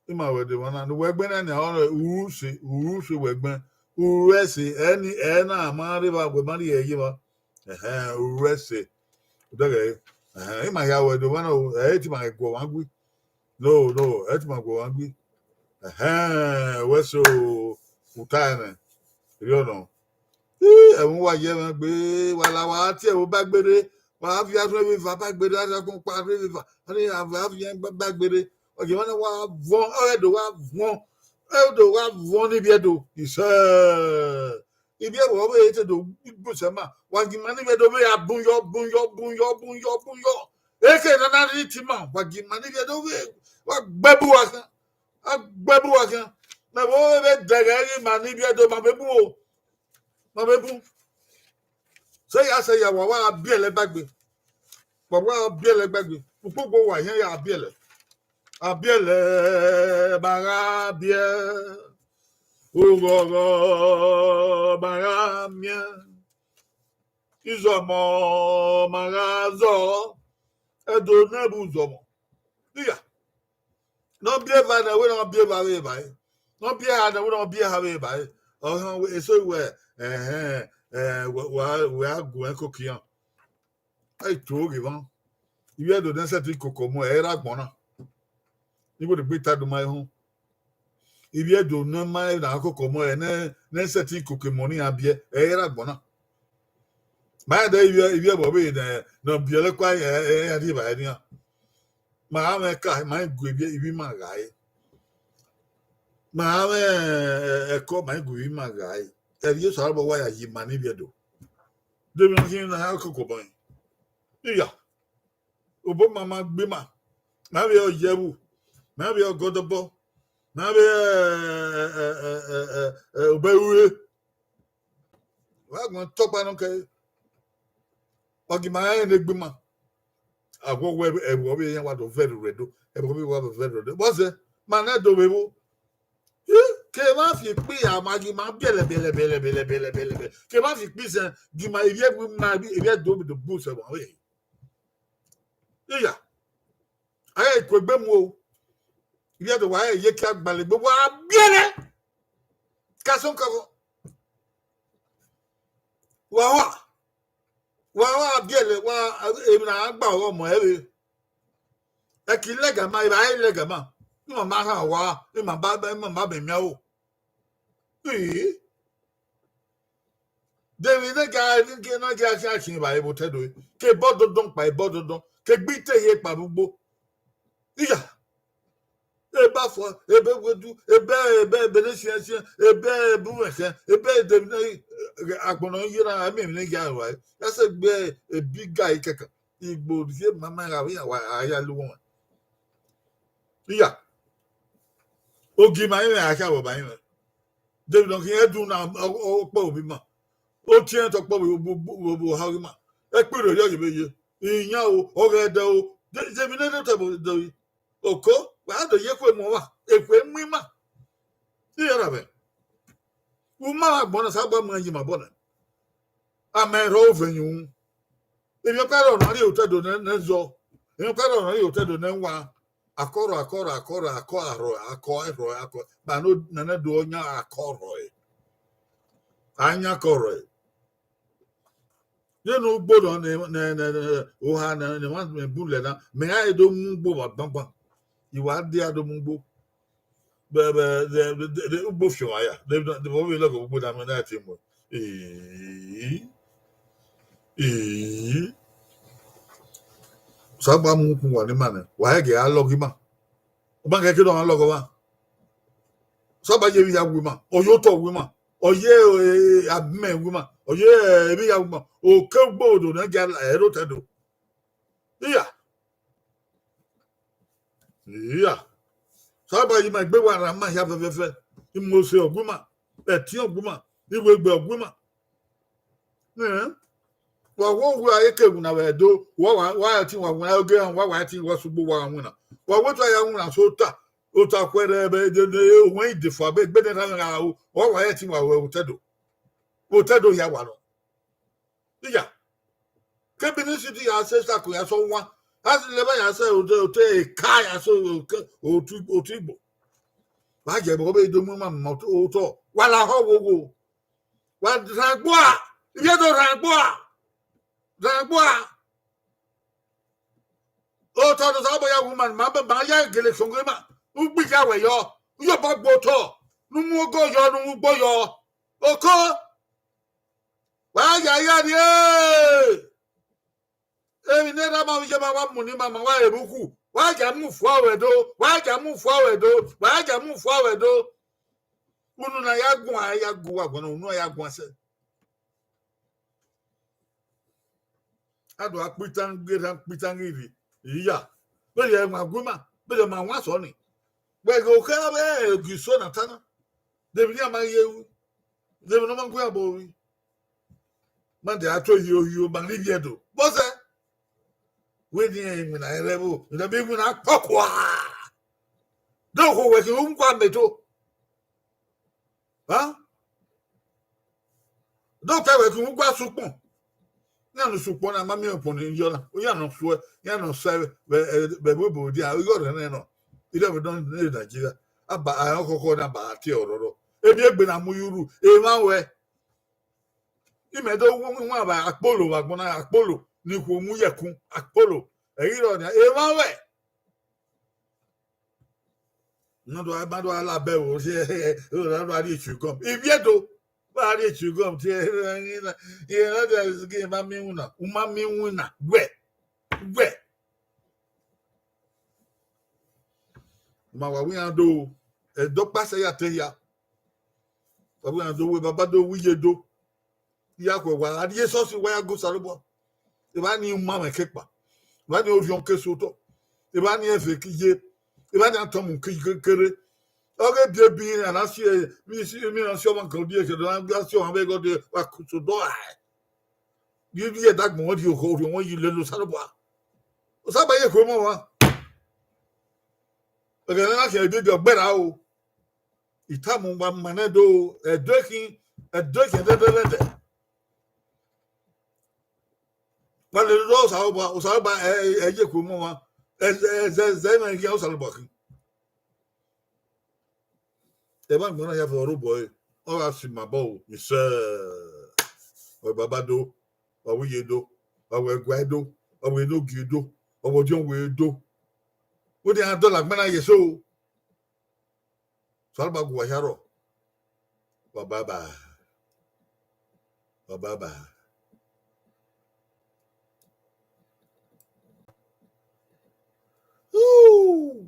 Ima wẹ do vana. Ne uwẹ gbẹn na, ọnrẹn uruse, uruse wẹ gbẹn. Urese, ẹni, ẹ na ma rre evba, wẹ ma rhie ẹre ye evba. Ẹhẹn, urese. Odẹghẹ, ẹhẹn, ima hia wẹ do vana o, ẹ i te ima guẹ ọmwa gui. No, no, ẹ i te ima guẹ ọmwa gui. Ẹhẹn, wẹ so, u ta ẹmwẹ. Erriọ nọ. Ii, ẹmwẹ uwa ye mwẹ gbe, wa la wa tie ẹvbo ba gberre, wa viọ arhuẹn vbe eva ba gberre, a gha gun kpa arhuẹn vbe eva, a gha viọ ba gberre. Ọ ye emwa na wa vuọn, ọ ghẹ do wa vuọn, ọ do wa vuọn ne Ivbi Ẹdo. Isẹ, Ivbi Ẹdo ọvbehe te do bu sẹ ma, wa gie ima ne Ivbi Ẹdo vbe a bun yọ, bun yọ, bun yọ, bun yọ, bun yọ. Eke ne a na rhie iti ima, wa gie ima ne Ivbi Ẹdo vbe, wa gbe bu uwa khian, a gbe bu uwa khian. Mẹ vbe vbe dẹghẹ ghe ima ne Ivbi Ẹdo, ma vbe bu o. Ma vbe bun. Sẹ ya, sẹ ya, wa wa gha biẹlẹ bagbe. Wa wa gha biẹlẹ bagbe. Ukpogbo wa hiẹn ya biẹlẹ. A biẹlẹ, ma gha biẹ. Oghọghọ, ma gha miẹn. Izọmọ, ma gha zọ. Ẹdo ne bu zọmọ. Iya. Ne ọ biẹ eva nẹ, wẹ ne ọ biẹ eva vbe evbare. Ne ọ biẹ eha nẹ, wẹ ne ọ biẹ eha vbe evbare. Ọhọn, eso wẹ, ẹhẹn, ẹ, wẹ, wẹ, wẹ a gu ẹn koko iran. Ẹ i tuo ghe mwa. Ivbi Ẹdo ne sẹtin koko ọmọ, ẹ i re agbọn na. Igho ne egbe ta do ma ehun. Ivbi Ẹdo ne ma na koko ọmọ, ẹ ne, ne sẹtin koko ọmọ ne iran biẹ, ẹ i re agbọn na. Ma rẹn dẹ ivbi, ivbi ẹvbo vbe nẹ, ne ọ biẹlẹ kua, ẹ, ẹ, ẹ, a rhie evbare nian. Ma mwẹ ka, ma i gu ivbi, ivbi ima gha re. Ma mwẹ, ẹ, ẹko, ma i gu ivbi ima gha re. Ẹvbo Osanobua wa ya yi ima ne ivbi Ẹdo. De emwi ne ọ khin na, a koko bọ rẹn. Iya. Obọ ma ma gbe ima. Ma vbe Ọyẹwu. Ma vbe Ọgọdọbọ. Ma vbe, ẹ, ẹ, ẹ, Obẹrure. Wa gbọn tọkpa nọ kẹ. Wa gi ima rẹn ne egbe ima. Awọ wẹ ẹvbo vbe iran wa do vẹrẹ rẹ do. Ẹvbo vbe wa do vẹrẹ rẹ do. Bọzẹ, ma nẹ do vbe vbo. Ih, ke emwa fi ikpi ya, ma gi ima biẹlẹ, biẹlẹ, biẹlẹ, biẹlẹ, biẹlẹ, biẹlẹ, biẹlẹ. Ke emwa fi ikpi zẹ, gi ima ivbi ẹvbo ima, ivbi, ivbi Ẹdo do bu sẹ wa we. Iya. A i kuegbe mu o. Ivbi Ẹdo wa ye ke agbalẹ egbe wa biẹlẹ. Kasan kọkọ. Wa wa. Wa wa biẹlẹ, wa, emwi ne a gba ọghọ mọ ẹvbe. Ẹ ke lẹga ma, evbare lẹga ma. Ima ma rhan owa, ima ba, ima ma bẹn miẹn aro. Ii. De emwi ne ga, ne ga, ne ga khian khian evbare vbe otọ Ẹdo. Ke ebọ dọndọn kpa ebọ dọndọn. Ke egbe ite ye kpa vbe ugbo. Iya. Ebe afua, ebe ewedu, ebe, ebe, ebe ne siẹnsiẹn, ebe, ebe umwẹkhẹn, ebe de, agbọn ne ọ ye na, a miẹn emwi ne ya ruẹ. Ya sẹ gbe ebi ga ikẹkẹ. Igbo rhie mama gha vbe iran wa, a ya lu wọn. Iya. Ogi ma rinmwẹ, a khian vbe ọba rinmwẹ. David ọ khian ẹdun na, ọ, ọ, ọ kpọ vbe ima. Otiẹn tọ kpọ vbe, vbe, vbe, vbe oha ima. Ẹkpirri rhie ye vbe ye. Iyan o, ọghẹdẹ o. De, de emwi ne rre otọ ẹvbo do yi. Oko, wa do ye ekhue mu ọmwa, ekhue mu ima. Iran ra vbe. U ma vbe agbọn na, Osanobua mu iran yi ima obọ nẹ. A ma rhọ ovẹn yin uhunmwu. Emwi ọkpa rrọọ ne a rhie otọ Ẹdo nẹ, nẹ zọ. Emwi ọkpa rrọọ ne a rhie otọ Ẹdo nẹ wa. Akọ rrọọ, akọ rrọọ, akọ rrọọ, akọ arrọọ, akọ ẹrhọe, akọ. Ma no, nene do ọyan akọ rrọọ. A yan akọ rrọọ. Ye ne ugbo nọ ne, ne, ne, ne, oha ne, ne emwa bu lẹ na, mẹ a do mu ugbo vbe agbangban. I wa dia do mu ugbo. Vbe, vbe, vbe, vbe, vbe, ugbo fiọ a ya. De, de, de, vbe lọghọ ugbo na, mẹ na tie mu. Ee. Ee. Osanobua mu ukpọn wa ne ima nẹ. Wa hẹ ghe a lọghe ima. Ọ ma kẹkẹ ne ọ ma lọghọ ọmwa. Osanobua ye emwi hia wu ima, ọ ye otọ wu ima, ọ ye, eh, amẹ wu ima, ọ ye, eh, emwi hia wu ima. Oke ugbo do ne a gia la ẹre otọ Ẹdo. Iya. Iya. Osanobua ye ima egbe wa rran ima hia fẹfẹfẹ. Imose ọ gu ima, ẹtin ọ gu ima, iwegbe ọ gu ima. Eh? Wa wo uwu a ye ke winna vbe Ẹdo, wa wa, wa ya ẹtin wa winna, oge iran wa wa ẹtin wa sẹ ugbo wa winna. Wa wẹ te a ya winna so ota, ota khuẹrhẹ vbe de, de, owẹn idefa vbe egbe ne erha mwẹ gha ru, wa wa ẹtin wa vbe otọ Ẹdo. Vbe otọ Ẹdo hia wa nọ. Iya. Ke Benin City ya sẹ Estaco ya sẹ ọwan. A si lẹ eva ya sẹ otọ, otọ eka ya sẹ oke, otu, otu Igbo. Wa ye ẹbọ vbe do mu ima ma otọ, otọ. Wa la họ wo wo. Wa rhan ẹgbua. Ivbi Ẹdo rhan ẹgbua. Rhan ẹgbua. Otọ ne Osanobua ya wu ima, ma, ma ya gele songbe ima. Ugbi ya wẹ yọ. U ye obọ gbe otọ. Ne u mu ogo yọ, ne u mu ugbo yọ. Oko. Wa ya ya rrie. Emwi ne erha ma vbe iye ma wa mu ne ima ma wa re vbe ukhu. Wa ya mu fua vbe Ẹdo. Wa ya mu fua vbe Ẹdo. Wa ya mu fua vbe Ẹdo. Unu na ya guan, ya gu wa guan, unu na ya guan sẹ. A do a kpitan ghe, a kpitan ghe rhie. Iya. Vbene ẹmwẹ gu ima, vbene ma wan sọ ni. Wẹ ghe okẹ vbe gi so na ta na. De emwi ne a ma ye ru. De emwi ne ọ ma gu iran obọ ru. Ma de a to yi oyi o, ma rhie ivbi Ẹdo. Bọzẹ. Wẹ ne irẹn iwinna rẹ vbo, ne ọ be iwinna kpọkua. Do kho wẹ khin u gua mẹ to. Ha? Do kẹ wẹ khin u gua sẹ ukpọn. Iran ne sẹ ukpọn na ma miẹn ukpọn ne yọ na. Iran nọ suẹ, iran nọ sẹ vbe, vbe, vbe, vbe, vbe dia, ighẹ ọrẹrẹ nọ. Irẹn vbe nọ ne Nigeria. A ba, a khọkhọ na ba tie ọrọrọ. Emwi egbe na mu ye urhu, emwa wẹ. Imẹ do wu iwan vbe akpolo vbe agbọn na, akpolo ni ikhuo mu ye ẹkun, akpolo. Ẹ ghi rọ nia, emwa wẹ. Ne ọ do, ma do a la bẹ vbe orie, ọ do a rhie esu igọm. Ivbi Ẹdo. Vbe a rhie chewing gum tie ẹre na, irẹn na dia ghe ma miẹn iwinna, u ma miẹn iwinna, wẹ, wẹ. Ma wa wẹ iran do, ẹdẹ ọkpa sẹ ya te hia. Wa wẹ iran do, wẹ baba do, wẹ iye do. Ya khuẹ wa, a rhie esọsi wa ya gu Osanobua. Evba ni uma mwẹ ke kpa. Evba ni orhiọn ke sẹ otọ. Evba ni ẹfe ke ye. Evba ni atọmọ ke kere. Ọghe ebiebi iran na si, emwi na si ọmwa kan odieke, do na gba si ọmwa vbe ẹghẹ ọdẹ wa kutu dọ rae. Ghi rhie ẹdagbọn rhie orhiọn yi lele Osanobua. Osanobua ye ekhue mọ mwa. Ẹghẹ ne a khian ebiebi ọgbẹra o. I tama uwa ma nẹ do, ẹdẹ khin, ẹdẹ khin ẹdẹdẹdẹdẹ. Wa lele Osanobua, Osanobua ẹ, ẹ, ẹ ye ekhue mọ mwa. Ẹ, ẹ, zẹ, zẹ mwẹ khian Osanobua khin. Ẹmwẹ agbọn na ya vbe ọre obọ ẹre, ọ gha si ma bọ o, isẹ. Ọ baba do, ọ wẹ iye do, ọ wẹ ẹguae do, ọ wẹ enogie do, ọ wẹ ọdiọnwẹ do. Wẹ de iran dọlọ agbọn na ye eso. Osanobua gu uwa hia rrọọ. Wa baba. Wa baba. Ooh.